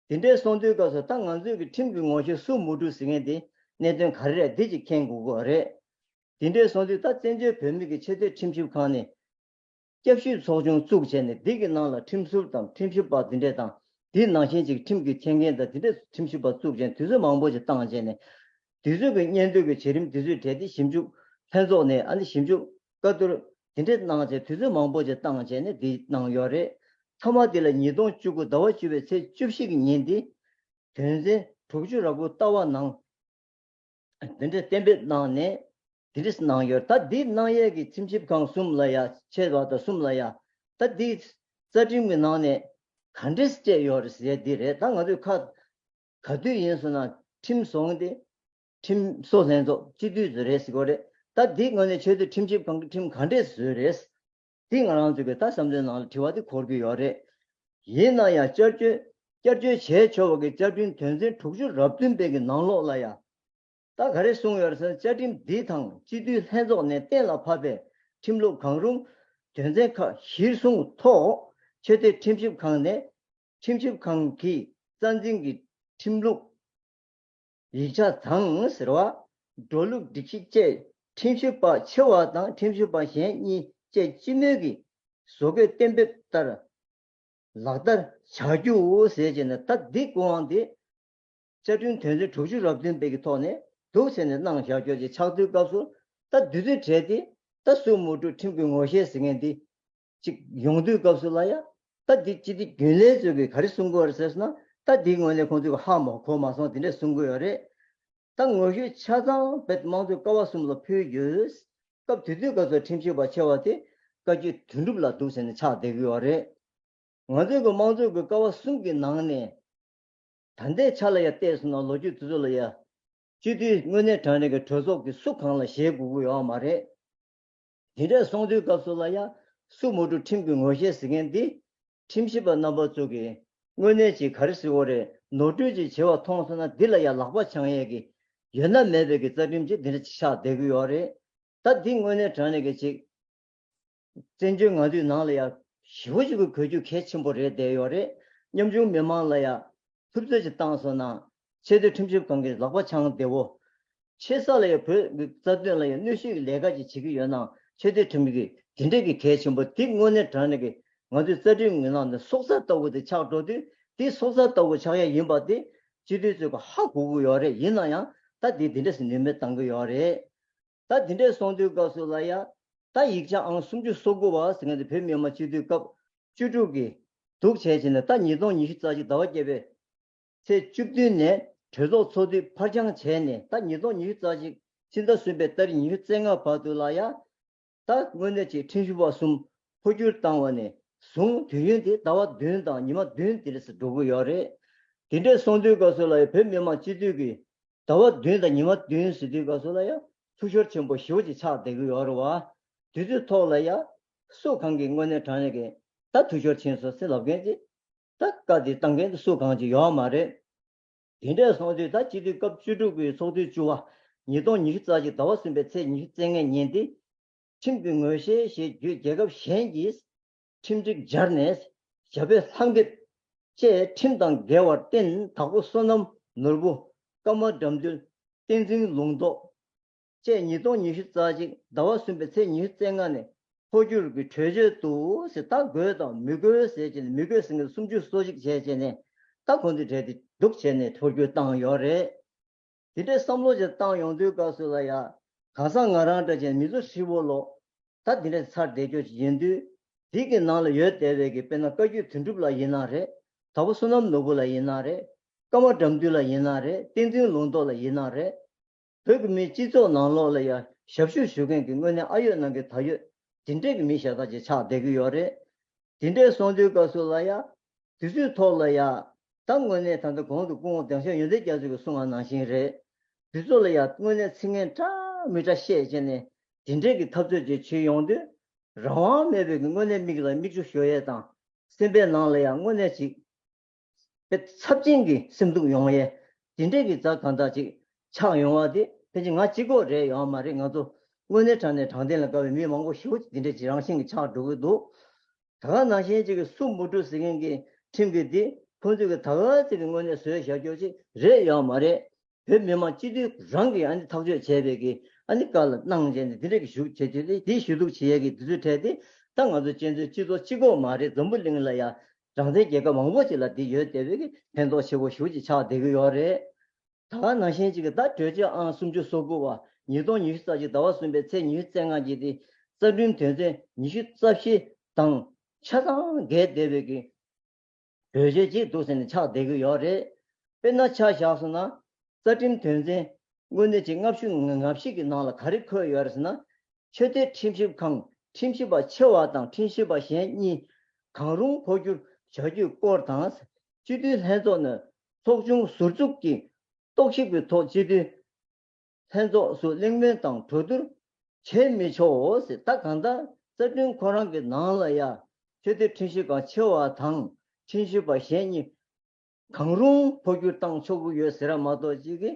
དེ་འདྲའི་སོང་དུས་སྐབས་སུ་ད་ང་ཚོས་ཀྱི་ཁྲིམས་ཀྱི་ངོ་ཤེས་སུ་མ་གྲུབ་ཟེར་མཁན་དེ་གནད་དོན་ག་རེ་རེད་འདི་ཅིག་མཁྱེན་དགོས་ཀྱི་རེད། དེ་འདྲའི་སོང་དུས་ད་བཙན་བྱོལ་བོད་མི་གི་ཆེས་མཐོའི་ཁྲིམས་ཞིབ་ཁང་ནས། སྐྱབས་ཞུའི་ཚོགས་ཆུང་བཙུགས་བྱས་ནས་འདི་གི་ནང་ལ་ཁྲིམས་ཟུར་དང་ཁྲིམས་ཞིབ་པ་འདི་འདྲས་དང་འདིའི་ནང་བཞིན་ཅིག་ཁྲིམས་ཀྱི་འཆད་མཁན་དང་འདི་འདྲས་ཁྲིམས་ཞིབ་པ་བཙུགས་བྱས་དུས་ཚོད་མང་པོ་ཅིག་བཏང་བྱས་ནས་དུས་ཚོད་ཀྱི་གཉེན་སྡོད་ཀྱི་བྱེད་རིམ་དུས་ཚོད་བྲལ་ཏེ་ཞིབ་འཇུག་ལྷན་ཚོགས་ནས་ཨ་ནི་ཞིབ་འཇུག་བཀའ་བསྡུར་འདི་འདྲས་གནང་བྱས་དུས་ཚོད་མང་པོ་ཅིག་བཏང་བྱས་ནས་འདི་གནང་ཡོད་རེད། མཐའ་མ་འདི་ལ་ཉིས་སྟོང་བཅུ་དགུ་ཟླ་བ་བཅུ་པའི་ཚེས་བཅུ་བཞི་གི་ཉིན་འདི་དོན་ཚན་དྲུག་ཅུ་རེ་དགུ་ལྟ་བ་ནང་། འདི་འདྲ་གཏན་འབེབས་གནང་ནས་འདི་འདྲ་གནང་ཡོད། ད་འདི་གནང་ཡས་ཀྱི་ཁྲིམས་ཞིབ་ཁང་གསུམ་ལ་ཡ་ཆེ་བ་དང་གསུམ་ལ་ཡ་ད་འདི་རྩ་ཁྲིམས་ཀྱི་ནང་ནས་ག་འདྲས་སྤྲད་ཡོད་རེད་ཟེར་འདི་རེད། ད་ང་ཚོས་ཁ་ག་དུས་ཡིན་སོང་ན་ཁྲིམས་བཟོ་འདི་ཁྲིམས་བཟོ་ལྷན་ཚོགས་སྤྱི་འཐུས་ཚོ་རེད་ཟེར་གོ་རེད། ད་འདི་ངོས་ནས་ཆེས་མཐོའི་ཁྲིམས་ཞིབ་ཁང་གི་ཁྲིམས་ག་འདྲས་བཟོས་རེད། འདི་ང་རང་ཚོའི་གི་ད་བསམ་ཚུལ་ནང་ལ་དྲི་བ་འདི་འཁོར་གྱི་ཡོད་རེད། ཡིན་ན་ཡང་བསྐྱར་བཅོས་བསྐྱར་བཅོས་བྱས་ཆོག་པ་གི་བཅའ་ཁྲིམས་དོན་ཚན་དྲུག་ཅུ་རེ་བདུན་པའི་གི་ནང་ལོགས་ལ་ཡང་ད་ག་རེ་གསུངས་ཡོད་རེད་ཟེར་ན། བཅའ་ཁྲིམས་འདི་དང་སྤྱི་འཐུས་ལྷན་ཚོགས་ནས་གཏན་ལ་ཕབ་པའི་ཁྲིམས་ལུགས་གང་རུང་དོན་ཚན་ཁག་གཞིར་བཟུང་ཐོག་ཆེས་མཐོའི་ཁྲིམས་ཞིབ་ཁང་ནས་ཁྲིམས་ཞིབ་ཁང་གི་རྩ་འཛིན་གྱི་ཁྲིམས་ལུགས་ཡིག་ཆ་དང་ཟེར་བ། འགྲོ་ལུགས་སྒྲིག་གཞི་བཅས་ཁྲིམས་ཞིབ་པ་ཆེ་བ་དང་ཁྲིམས་ཞིབ་པ་གཞན་གཉིས་བཅས་སྤྱི་མོས་ཀྱིས་བཟོ་འགོད་གཏན་འབེབས་ལྟར་ལག་བསྟར་བྱ་རྒྱུ་ཟེར་བྱས་ནས་ད་འདི་གོ་འང་དེ་བཅའ་ཁྲིམས་དོན་ཚན་དྲུག་ཅུ་རེ་བདུན་པའི་གི་ཐོག་ནས་འདུག་ཟེར་ནས་གནང་བཞག་རྒྱུ་ཅིག་ཆགས་དུས་སྐབས་སུ་ད་དུས་ཚོད་བྲལ་ཏེ་ད་སུ་མ་གྲུབ་ཁྲིམས་ཀྱི་ངོ་ཤེས་ཟེར་མཁན་འདི། ཅིག་ཡོང་དུས་སྐབས་སུ་ལ་ཡ། ད་འདི་སྤྱི་བདེ་རྒྱུན་ལས་ཚོས་གིས་ག་རེ་གསུང་གི་ཡོད་རེད་ཟེར་ན། ད་འདིའི་ངོས་ནས་ཁོང་ཚོས་ཧ་མ་གོ་མ་སོང་དེ་འདྲས་གསུང་གི་ཡོད་རེད། ད་ངོ་ཤེས་ཆ་ཚང་བེད་དམངས་གཙོའི་ཀ་བ་གསུམ་ལ་ཕུལ་ཡོད། སྐབས་དེ་དུས་སྐབས་སུ་ཁྲིམས་ཞིབ་པ་ཆེ་བ་དེ་བཀའ་བརྒྱུད་དོན་གྲུབ་ལགས་འདུག་ཟེར་ནས་ཆགས་བསྡད་ཀྱི་ཡོད་རེད། ང་ཚོའི་གི་དམངས་གཙོའི་གི་ཀ་བ་གསུམ་གྱི་ནང་ནས། ད་ལྟའི་ཆ་ལ་ཡ་བལྟས་སོང་ན་ལོ་རྒྱུས་དེ་ཚོ་ལ་ཡ། སྤྱི་འཐུས་དངོས་གནས་དྲང་གནས་ཀྱི་གྲོས་ཚོགས་ཀྱི་སུ་གང་ལ་བཞེས་དགོས་ཀྱི་ཡོད་མ་རེད། དེ་འདྲ་སོང་དུས་སྐབས་སུ་ལ་ཡ། སུ་མ་གྲུབ་ཁྲིམས་ཀྱི་ངོ་ཤེས་ཟེར་མཁན་འདི། ཁྲིམས་ཞིབ་པ་རྣམ་པ་ཚོ་གིས་དངོས་གནས་ཀྱི་ག་རེ་ཟེར་དགོས་རེད། ནོར་འཁྲུལ་ཅིག་བྱས་པ་མཐོང་སོང་ན་འདི་ལ་ཡ་ལག་པ་འཆང་ཡས་ཀྱི་ཡོད་ན་མེད་པའི་གི་རྩ་ཁྲིམས་ཅིག་འདི་འདྲ་ཅིག་ཆགས་བསྡད་ཀྱི་ཡོད་རེད། ད་འདི་དངོས་གནས་དྲང་གནས་ཀྱི་ཅིག་བཙན་བྱོལ་ང་ཚོའི་ནང་ལ་ཡང་ཞེ་པོ་ཅིག་གི་གོ་རྒྱུ་གལ་ཆེན་པོ་རེད་བསྡད་ཡོད་རེད། ཉམ་ཆུང་མི་མང་ལ་ཡང་ཐུབ་ཚོད་ཅིག་བཏང་སོང་ན་ཆེས་མཐོའི་ཁྲིམས་ཞིབ་ཁང་གི་ལག་པ་འཆང་བདེ་བོ། ཆེ་ས་ལ་ཡང་བོད་ཀྱི་རྩ་དོན་ལ་ཡང་གནོད་ཤུགས་ཀྱི་ལས་ཀ་ཅིག་བྱེད་ཀྱི་ཡོད་ན་ཆེས་མཐོའི་ཁྲིམས་ཀྱི་དེ་འདྲས་ཀྱི་གལ་ཆེན་པོ་དེ་དངོས་གནས་དྲང་གནས་ཀྱི་ང་ཚོའི་རྩ་ཁྲིམས་ཀྱི་ནང་ནས་སྲོག་རྩ་ལྟ་བུ་དེ་ཆགས་འགྲོ་དུས་དེ་སྲོག་རྩ་ལྟ་བུ་ཆགས་ཡ་ཡིན་པ་དེ་སྤྱི་འཐུས་ཚོས་ཧ་གོ་གི་ཡོད་རེད། ཡིན་ན་ཡང་ད་དེ་དེ་འདྲས་སུ་ནུས་མེད་བཏང་གི་ཡོད་རེད། ད་དེ་འདྲས་སོང་དུས་སྐབས་སུ་ལ་ཡ། ད་ཡིག་ཆ་ཨང་སུམ་ཅུ་སོ་དགུ་བ་ཟེར་མཁན་དེ་བོད་མི་མང་སྤྱི་འཐུས་སྐབས་བཅུ་དྲུག་གི་འདུག་བྱས་བྱས་ནས་ད་ཉིས་སྟོང་ཉི་ཤུ་རྩ་གཅིག་ཟླ་བ་བརྒྱད་པའི་ཚེས་བཅུ་བདུན་ནས་གྲོས་ཚོགས་ཚོགས་དུས་ཕར་འགྱངས་བྱས་ནས་ད་ཉིས་སྟོང་ཉི་ཤུ་རྩ་གཅིག་ཕྱི་ཟླ་གསུམ་པའི་ཏ་རིག་ཉི་ཤུ་རྩ་ལྔ་བར་དུ་ལ་ཡ། ད་དངོས་གནས་ཀྱི་ཁྲིམས་ཞིབ་པ་གསུམ་འཕོ་འགྱུར་བཏང་བ་ནས་བཟུང་དུས་ཡུན་དེ་ཟླ་བ་བདུན་དང་ཉི་མ་བདུན་དེ་རེས་སུ་འགྲོ་གི་ཡོད་རེད། དེ་འདྲས་སོང་དུས་སྐབས་སུ་ལ་ཡ་བོད་མི་མང་སྤྱི་འཐུས་ཀྱི་ཟླ་བ་བདུན་དང་ཉི་མ་བདུན་ཟེར་དུས་སྐབས་སུ་ལ་ཡང་འཐུས་ཤོར་ཆེན་པོ་ཞེ་པོ་ཅིག་ཆགས་བསྡད་ཀྱི་ཡོད་རེད་བ། དུས་ཚོད་ཐོག་ལ་ཡང་སུ་གང་གིས་དངོས་གནས་དྲང་གནས་ཀྱི་ད་འཐུས་ཤོར་ཕྱིན་སོང་ཟེར་ལབ་མཁན་ཅིག་ད་བཀའ་འདི་བཏང་མཁན་དེ་སུ་གང་ཅིག་ཡོད་མ་རེད། དེ་འདྲས་སོང་དུས་ད་སྤྱི་འཐུས་སྐབས་བཅུ་དྲུག་པའི་ཚོགས་དུས་བཅུ་བ་ཉིས་སྟོང་ཉི་ཤུ་རྩ་གཅིག་ཟླ་བ་གསུམ་པའི་ཚེས་ཉི་ཤུ་རྩ་ལྔའི་ཉིན་དེ། ཁྲིམས་ཀྱི་ངོས་བཞེས་ཞེས་བརྒྱུད་རྒྱལ་ཁབ་གཞན་གྱིས་ཁྲིམས་སྒྲིག་སྦྱར་ནས་ཞབས་པད་ལྷམ་འདེབས་བཅས་ཁྲིམས་དང་འགལ་བར་བརྟེན་དྭགས་པོ་བསོད་ནམས་ནོར་བུ་ཀརྨ་དགྲ་འདུལ་ བསྟན་འཛིན་ལུང་རྟོགས་བཅས་ཉིས་སྟོང་ཉི་ཤུ་རྩ་གཅིག་ཟླ་བ་གསུམ་པའི་ཚེས་ཉི་ཤུ་རྩ་ལྔ་ནས་འཕོ་འགྱུར་གྱི་གྲོས་ཆོད་དུ་ཟེར། ད་དགོས་དང་མི་དགོས་ཟེར་གྱི་ནས་མི་དགོས་ཟེར་མཁན་སུམ་ཅུ་སོ་གཅིག་བྱས་བྱས་ནས་ད་ཁོང་ཚོའི་གྲས་དེ་སྡུག་བྱས་ནས་འཕོ་འགྱུར་བཏང་ཡོད་རེད། དེ་འདྲའི་བསམ་བློ་ཅིག་བཏང་ཡོང་དུས་སྐབས་སུ་ལ་ཡ། གང་ཟག་ང་རང་འདྲ་ཅན་མི་ཚོ་ཧྲིལ་བོ་ལོ། ད་དེ་འདྲའི་ཚར་བསྡད་རྒྱུ་ཅིག་ཡིན་དུས། དེ་གི་ནང་ལ་ཡོད་བསྡད་པའི་གི་དཔེར་ན་བཀའ་བརྒྱུད་དོན་གྲུབ་ལགས་ཡིན་ན་རེད། དྭགས་པོ་བསོད་ནམས་ནོར་བུ་ལགས་ཡིན་ན་རེད། ཀརྨ་དགྲ་འདུལ་ལགས་ཡིན་ན་རེད། བསྟན་འཛིན་ལུང་རྟོགས་ལགས་ཡིན་ན་རེད། བོད་ཀྱི་མིའི་སྤྱི་ཚོགས་ནང་ལོགས་ལ་ཡ་ཞབས་ཞུ་ཞུ་མཁན་གྱི་དངོས་གནས་ཨ་ཡོད་ནང་གི་ད་ཡོད་དེ་འདྲས་ཀྱི་མི་ཞེ་དྲག་ཅིག་ཆགས་བསྡད་ཀྱི་ཡོད་རེད། དེ་འདྲས་སོང་དུས་སྐབས་སུ་ལ་ཡ། དུས་ཚོད་ཐོག་ལ་ཡ། ད་དངོས་གནས་ད་ལྟ་གོང་དུ་སྐུ་ངོ་དེང་སང་ཡོན་ཏན་རྒྱ་མཚོས་གསུངས་པ་ནང་བཞིན་རེད། དུས་ཚོད་ལ་ཡ་དངོས་གནས་ཚིག་ངན་འདྲ་མི་འདྲ་བཤད་བྱས་ནས་དེ་འདྲས་ཀྱི་འཐབ་རྩོད་ཅིག་བྱེད་ཡོང་དུས། རང་དབང་མེད་པའི་གི་དངོས་གནས་མིག་ལ་མིག་ཆུ་ཤོར་ཡས་དང་། སེམས་པའི་ནང་ལ་ཡ་དངོས་གནས་ཅིག་དཔེ་ཚབས་ཆེན་གྱི་སེམས་སྡུག་ཡོང་ཡས། དེ་འདྲས་ཀྱི་རྩ་གང་དག་ཅིག་ཆགས་ཡོང་བ་དེ་ཕལ་ཆེར་ང་གཅིག་པོ་རེད་ཡོད་མ་རེད། ང་ཚོ་དངོས་གནས་དྲང་གནས་དྲང་བདེན་ལ་དགའ་བའི་མི་མང་པོ་ཞེ་པོ་ཅིག་དེ་འདྲས་ཅིག་རང་བཞིན་གྱིས་ཆགས་འགྲོ་གི་འདུག་ད་ག་ནང་བཞིན་ཅིག་གི་སུ་མི་འགྲོ་ཟེར་མཁན་གྱི་ཁྲིམས་ཀྱི་དེ་ཁོང་ཚོས་ཀྱི་ད་ག་ཙམ་གྱི་དངོས་གནས་བཟོས་བཞག་རྒྱུ་ཅིག་རེད་ཡོད་མ་རེད། བོད་མི་མང་སྤྱི་འཐུས་རང་གིས་ཨ་ནི་ཐག་གཅོད་བྱས་པའི་གི་ཨ་ནི་བཀའ་ལ་གནང་བྱས་ནས་དེ་འདྲ་གི་ཞུ་བྱེད་དུས་དེ་དེ་ཞུ་གཏུག་བྱེད་ཡས་ཀྱི་དུས་ཚོད་འཕྲད་དེ། ད་ང་ཚོ་གཅན་གཟན་སྤྱི་ཚོགས་གཅིག་པོ་མ་རེད། འཛམ་བུ་གླིང་ལ་ཡ་རང་བཙན་རྒྱལ་ཁབ་མང་པོ་ཅིག་ལ་དེ་ཡོད་བསྡད་པའི་གི་ཕན་ཐོགས་ཆེ་པོ་ཞེ་པོ་ཅིག་ཆགས་བསྡད་ཀྱི་ཡོད་རེད། ད་ག་ནང་བཞིན་ཅིག་གི་ད་གྲོས་ཆོད་ཨང་སུམ་ཅུ་སོ་དགུ་པ་ཉིས་སྟོང་ཉི་ཤུ་རྩ་གཅིག་ཟླ་བ་གསུམ་པའི་ཚེས་ཉི་ཤུ་རྩ་ལྔ་གི་དེ་རྩ་ཁྲིམས་དོན་ཚན་ཉི་ཤུ་རྩ་བཞི་དང་ཆ་ཚང་འགལ་བསྡད་པའི་གི་གྲོས་ཆོད་ཅིག་འདུག་ཟེར་ནས་ཆགས་བསྡད་ཀྱི་ཡོད་རེད། དཔེར་ན་ཆ་བཞག་སོང་ན། རྩ་ཁྲིམས་དོན་ཚན་དངོས་གནས་ཀྱི་ལྔ་བཅུ་ང་བཞི་གི་ནང་ལ་ག་རེ་འཁོད་ཡོད་རེད་ཟེར་ན། ཆོས་དད་ཁྲིམས་ཞིབ་ཁང་ཁྲིམས་ཞིབ་པ་ཆེ་བ་དང་ཁྲིམས་ཞིབ་པ་གཞན་གཉིས་གང་རུང་འཕོ་འགྱུར་བྱ་རྒྱུའི་སྐོར་དང་། སྤྱི་འཐུས་ལྷན་ཚོགས་ནས་ཚོགས་ཆུང་ཟུར་འཛུགས་ཀྱིས་རྟོག་ཞིབ་ཀྱི་ཐོག་སྤྱི་འཐུས་ལྷན་ཚོགས་སུ་གླེང་མོལ་དང་གྲོས་བསྡུར་བྱེད་མི་ཆོག་ཟེར། ད་གང་ལྟར་རྩ་ཁྲིམས་ཁོ་རང་གི་ནང་ལ་ཡ་ཆོས་དད་ཁྲིམས་ཞིབ་ཁང་ཆེ་བ་དང་ཁྲིམས་ཞིབ་པ་གཞན་གཉིས་གང་རུང་འཕོ་འགྱུར་བཏང་ཆོག་གི་ཡོད་ཟེར་ར་མ་གཏོགས་ཅིག་གིས་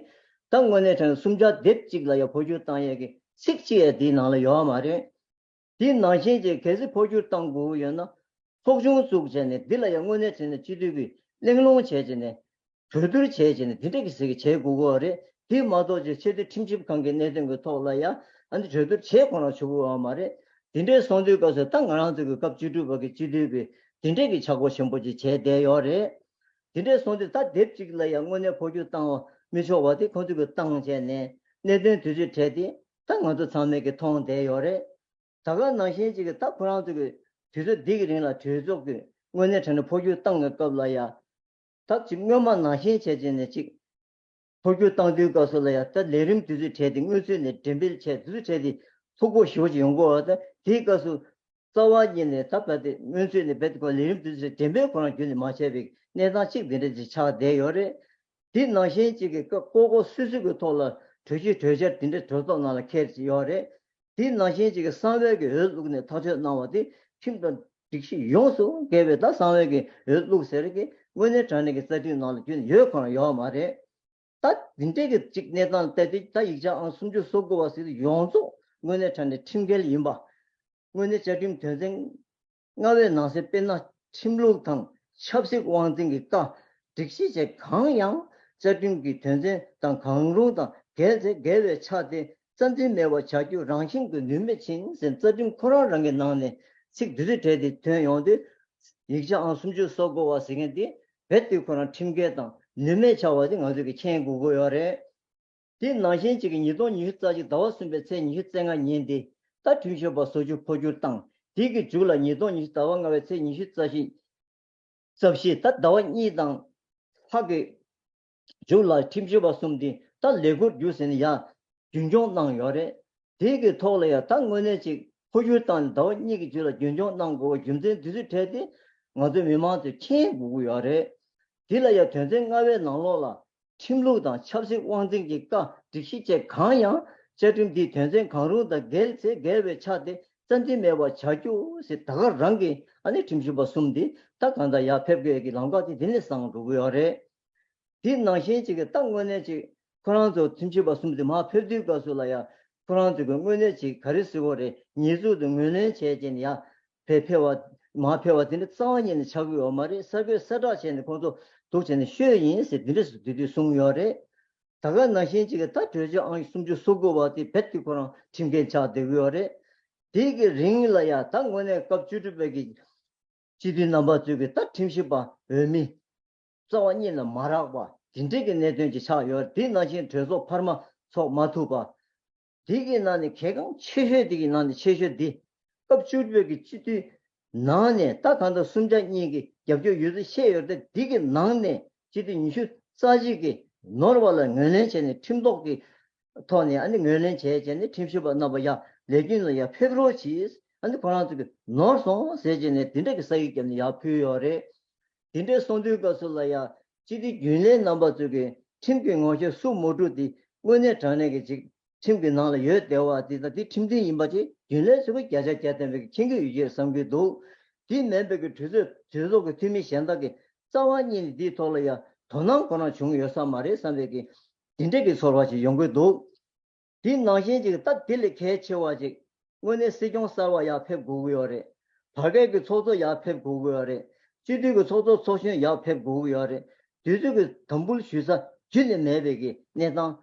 ད་དངོས་གནས་དྲང་གནས་སུམ་ཆ་སྡེབ་གཅིག་ལ་ཡ་འཕོ་འགྱུར་བཏང་ཡས་ཀྱི་ཚིག་གཅིག་ཡང་དེའི་ནང་ལ་ཡོད་མ་རེད། དེ་ནང་བཞིན་གྱི་གལ་སྲིད་འཕོ་འགྱུར་བཏང་དགོས་ཀྱི་ཡོད་ན། ཚོགས་ཆུང་བཙུགས་བྱས་ནས་འདི་ལ་ཡང་དངོས་གནས་བྱས་ནས་སྤྱི་འཐུས་ཀྱིས་གླེང་སློང་བྱས་བྱས་ནས་གྲོས་བསྡུར་བྱས་བྱས་ནས་འདི་འདྲ་གི་ཟེར་གི་བྱེད་དགོས་ཀྱི་རེད། དེ་མ་གཏོགས་ཀྱི་ཆོས་དད་ཁྲིམས་ཞིབ་ཁང་གི་གནད་དོན་གྱི་ཐོག་ལ་ཡང་ཨ་ནི་གྲོས་བསྡུར་བྱེད་ཁོ་རང་ཆོག་གི་ཡོད་མ་རེད། དེ་འདྲའི་སོང་དུས་སྐབས་སུ་ད་ང་རང་ཚོ་གི་སྐབས་བཅུ་དྲུག་པ་གི་སྤྱི་འཐུས་ཀྱིས་དེ་འདྲ་གི་ཆག་སྒོ་ཆེན་པོ་ཅིག་བྱས་བསྡད་ཡོད་རེད། དེ་འདྲའི་སོང་དུས་ད་སྡེབ་གཅིག་ལ་ཡང་དངོས་གནས་འཕོ་འགྱུར་བཏང་བ་མི་ཆོག་པ་དེ་ཁོང་ཚོ་གིས་བཏང་བྱས་ནས་གནད་དོན་དུས་ཚོད་འཕྲད་དེ་ད་ང་ཚོ་ཚང་མས་ཀྱི་མཐོང་བསྡད་ཡོད་རེད། ད་ག་ནང་བཞིན་ཅིག་གི་ད་ཁོ་རང་ཚོ་གི་དུས་ཚོད་འདི་གི་རིང་ལ་གྲོས་ཚོགས་ཀྱི་དངོས་གནས་དྲང་གནས་འཕོ་འགྱུར་བཏང་གི་སྐབས་ལ་ཡ། ད་ཅིག་སྔོན་མ་ནང་བཞིན་བྱས་བྱས་ནས་ཅིག་འཕོ་འགྱུར་བཏང་དུས་སྐབས་སུ་ལ་ཡ་ད་ལས་རིམ་དུས་ཚོད་འཕྲད་དེ་སྔོན་ཚུད་ནས་འགྲེམས་སྤེལ་བྱས་དུས་ཚོད་འཕྲད་དེ་ཐུགས་ཁུར་ཞེ་པོ་ཅིག་ཡོང་གི་ཡོད། ད་དེའི་སྐབས་སུ་རྩ་བ་ཉིད་ནས་ད་བར་དེ་སྔོན་ཚུད་ནས་རྦད་དེ་ཁོ་ལས་རིམ་དུས་ཚོད་འགྲེམས་སྤེལ་ཁོ་རང་རྒྱུན་ནས་མ་བྱས་པའི་གནས་སྟངས་གཅིག་འདི་འདྲ་ཅིག་ཆགས་བསྡད་ཡོད་རེད། དེ་ནང་བཞིན་གཅིག་གི་སྐབས་ཀོ་ཀོ་སུད་སུད་ཀྱི་ཐོག་ལ་གྲོས་གཞི་གྲོས་འཆར་དེ་འདྲ་གྲོས་ཚོགས་ནང་ལ་འཁྱེར་གྱི་ཡོད་རེད། དེ་ནང་བཞིན་གཅིག་གི་གསང་བའི་གི་འོས་བླུགས་ནས་ཐག་གཅོད་གནང་བ་དེ་ཁྲིམས་དང་སྒྲིག་གཞི་ཡོངས་སུ་འགལ་བའི་ད་གསང་བའི་གི་འོས་བླུགས་ཟེར་གི་དངོས་གནས་དྲང་གནས་ཀྱི་རྩ་ཁྲིམས་ནང་ལ་རྒྱུན་ཡོད་ཁོ་རང་ཡོད་མ་རེད། ད་འདི་འདྲའི་གི་གཅིག་གནས་སྟངས་ལ་བལྟས་ཏེ་ད་ཡིག་ཆ་ཨང་སུམ་ཅུ་སོ་དགུ་པ་ཟེར་དུས་ཡོངས་རྫོགས་དངོས་གནས་དྲང་གནས་ཁྲིམས་འགལ་ཡིན་པ། དངོས་གནས་བཅའ་ཁྲིམས་དོན་ཚན་ལྔ་པའི་ནང་གསེས་དཔེར་ན་ཁྲིམས་ལུགས་དང་ཆབ་སྲིད་དབང་འཛིན་གྱི་བཀའ་སྒྲིག་གཞི་བཅས་གང་ཡང་བཅའ་ཁྲིམས་ཀྱི་དོན་ཚན་དང་གང་རུང་དང་འགལ་ཚེ་འགལ་བའི་ཆ་དེ་རྩ་འཛིན་མེད་པར་བྱ་རྒྱུ་རང་བཞིན་གྱི་ནུས་མེད་ཕྱིན་ཟེར། རྩ་ཁྲིམས་ཁོ་རང་རང་གི་ནང་ནས་ཚིག་འདི་ཚོ་བྲིས་ཏེ་ཐོན་ཡོང་དུས། ཡིག་ཆ་ཨང་སུམ་ཅུ་སོ་དགུ་པ་ཟེར་མཁན་འདི་རྦད་དེ་ཁོ་རང་ཁྲིམས་འགལ་དང་ནུས་མེད་ཆགས་པ་དེ་ང་ཚོས་ཀྱི་མཁྱེན་དགོས་ཀྱི་ཡོད་རེད། དེ་ནང་བཞིན་གཅིག་གི་ཉིས་སྟོང་ཉི་ཤུ་རྩ་གཅིག་ཟླ་བ་གསུམ་པའི་ཚེས་ཉི་ཤུ་རྩ་ལྔ་ཉིན་དེ་ད་ཁྲིམས་ཞིབ་པ་སོ་བཅུ་འཕོ་འགྱུར་བཏང་། དེ་གི་མཇུག་ལ་ཉིས་སྟོང་ཉི་ཤུ་ཟླ་བ་ལྔ་པའི་ཚེས་ཉི་ཤུ་རྩ་བཞི། རྩ་བཞི་ད་ཟླ་བ་གཉིས་དང་ལྷག་གི་མཇུག་ལ་ཁྲིམས་ཞིབ་པ་གསུམ་དེ་ད་ལས་ཁུར་རྒྱུགས་ཟིན་ཡ་རྒྱུན་སྐྱོང་གནང་ཡོད་རེད། དེ་གི་ཐོག་ལ་ཡ་ད་དངོས་གནས་ཅིག་འཕོ་འགྱུར་བཏང་ནས་ཟླ་བ་གཉིས་ཀྱི་རྒྱུན་ལ་རྒྱུན་སྐྱོང་གནང་དགོས་པའི་རྒྱུ་མཚན་དེ་ཚོ་བྲིས་ཏེ་ང་ཚོ་མི་མང་ཚོས་མཁྱེན་དགོས་ཀྱི་ཡོད་རེད། དེ་ལ་ཡ་དོན་ཚན་ལྔ་པའི་ནང་ལོགས་ལ་ཁྲིམས་ལུགས་དང་ཆབ་སྲིད་དབང་འཛིན་གྱི་བཀའ་སྒྲིག་གཞི་བཅས་གང་ཡང་བཅའ་ཁྲིམས་འདིའི་དོན་ཚན་གང་རུང་དང་འགལ་ཚེ་འགལ་བའི་ཆ་དེ་རྩ་འཛིན་མེད་པར་བྱ་རྒྱུ་ཟེར། ད་ག་རང་གི་ཨ་ནི་ཁྲིམས་ཞིབ་པ་གསུམ་འདི་ད་གང་ལྟར་ཡར་ཕེབས་དགོས་ཀྱི་ལམ་ཁ་དེ་འདི་ནས་བཟང་འགྲོ་གི་ཡོད་རེད། དེ་ནང་བཞིན་ཅིག་གི་ད་དངོས་གནས་ཅིག་ཁོ་རང་ཚོ་ཁྲིམས་ཞིབ་པ་གསུམ་དེ་མར་ཕེབས་དུས་སྐབས་སུ་ལ་ཡ་ཁོ་རང་ཚོ་གི་དངོས་གནས་ཅིག་ག་རེ་ཟེར་དགོས་རེད། ཉེས་འཛུགས་དེ་ངོས་ལེན་བྱས་རྗེས་ནས་ཡ་ཕེབས་ཕེབས་པ་མར་ཕེབས་པ་དེ་འདྲ་རྩ་བ་ཉིད་ནས་ཆགས་ཀྱི་ཡོད་མ་རེད། གསར་འགོད་གསལ་བསྒྲགས་བྱས་ནས་ཁོང་ཚོ་འདུག་བྱས་ནས་ཤོད་ཡིན་ཟེར་དེ་འདྲ་ཟེར་དུས་དུས་གསུངས་ཡོད་རེད། ད་ག་ནང་བཞིན་ཅིག་གི་ད་གྲོས་ཆོད་ཨང་སུམ་ཅུ་སོ་དགུ་བ་དེ་རྦད་དེ་ཁོ་རང་ཁྲིམས་འགལ་ཆགས་བསྡད་ཀྱི་ཡོད་རེད། དེ་གི་རིང་ལ་ཡ་ད་དངོས་གནས་སྐབས་བཅུ་དྲུག་པའི་གི་སྤྱི་འཐུས་རྣམ་པ་ཚོས་གི་ད་ཁྲིམས་ཞིབ་པ་འོས་མི་རྩ་བ་ཉིད་ལ་མ་རག་པ་དེ་འདྲས་ཀྱི་གནད་དོན་ཅིག་ཆགས་ཡོད། དེ་ནང་བཞིན་གྲོས་ཚོགས་འཕར་མ་ཚོགས་མ་ཐུབ་པ། དེ་གི་ནང་ནས་གལ་འགངས་ཆེ་ཤོས་དེ་གི་ནང་ནས་ཆེ་ཤོས་འདི། སྐབས་བཅུ་དྲུག་པའི་གི་སྤྱི་འཐུས་ནང་ནས་ད་གང་ལྟར་གསུམ་ཆ་གཉིས་ཀྱི་རྒྱབ་སྐྱོར་ཡོད་ཚུལ་བཤད་ཡོད་རེད། དེ་གི་ནང་ནས་སྤྱི་འཐུས་ཉི་ཤུ་རྩ་གཅིག་གིས་ནོར་བ་ལ་ངོས་ལེན་བྱས་ནས་ཁྲིམས་ཐོག་གི་ཐོག་ནས་ཨ་ནི་ངོས་ལེན་བྱས་བྱས་ནས་ཁྲིམས་ཞིབ་པ་རྣམ་པ་ཡ་ལས་རྒྱུན་ལ་ཡ་ཕེབས་རོགས་གྱིས། ཨ་ནི་ཁོ་རང་ཚོ་གི་ནོར་སོང་ཟེར་བྱས་ནས་དེ་འདྲ་གི་ས་ཡིག་བརྒྱབ་ནས་ཡར་ཕུལ་ཡོད་རེད། དེ་འདྲའི་གསུང་དུས་སྐབས་སུ་ལ་ཡ་སྤྱི་འཐུས་རྒྱུན་ལས་རྣམ་པ་ཚོས་གི་ཁྲིམས་ཀྱི་ངོ་ཤེས་སུ་མོ་ཀྲུ་དེ་དངོས་གནས་དྲང་གནས་ཀྱི་ཅིག་ཁྲིམས་ཀྱི་ནང་ལ་ཡོད་བསྡད་པ་དེ་དང་དེ་ཁྲིམས་མཐུན་ཡིན་པ་ཅིག་རྒྱུན་ལས་ཚོས་གི་བརྒྱ་ཆ་བརྒྱ་ཐམ་པའི་མཁྱེན་གྱི་ཡོད་ཅེས་བསམ་གྱི་འདུག་དེ་མིན་པའི་གི་གྲོས་ཚོགས་གྲོས་ཚོགས་ཀྱི་འཐུས་མི་གཞན་དག་གིས་རྩ་བ་ཉིད་ནས་དེའི་ཐོག་ལ་ཡ་དོ་སྣང་ཁོ་རང་བྱུང་ཡོད་ས་མ་རེད་བསམ་པའི་གི་དེ་འདྲའི་གི་ཚོར་བ་ཞིག་ཡོང་གི་འདུག་དེ་ནང་བཞིན་ཅིག་སྟབས་བདེ་ལས་གལ་ཆེ་བ་ཅིག་དངོས་གནས་སྲིད་སྐྱོང་གསར་བ་ཡར་ཕེབས་དགོས་ཀྱི་ཡོད་རེད། བར་བརྒལ་གྱི་ཚོགས་གཙོ་ཡར་ཕེབས་དགོས་ཀྱི་ཡོད་རེད། སྤྱི་འཐུས་ཀྱི་ཚོགས་གཙོ་ཚོགས་གཞོན་ཡར་ཕེབས་དགོས་ཀྱི་ཡོད་རེད། དུས་ཚོད་ཀྱི་དམ་འབུལ་ཞུ་ས་རྒྱུན་ནས་མེད་པའི་གི་གནས་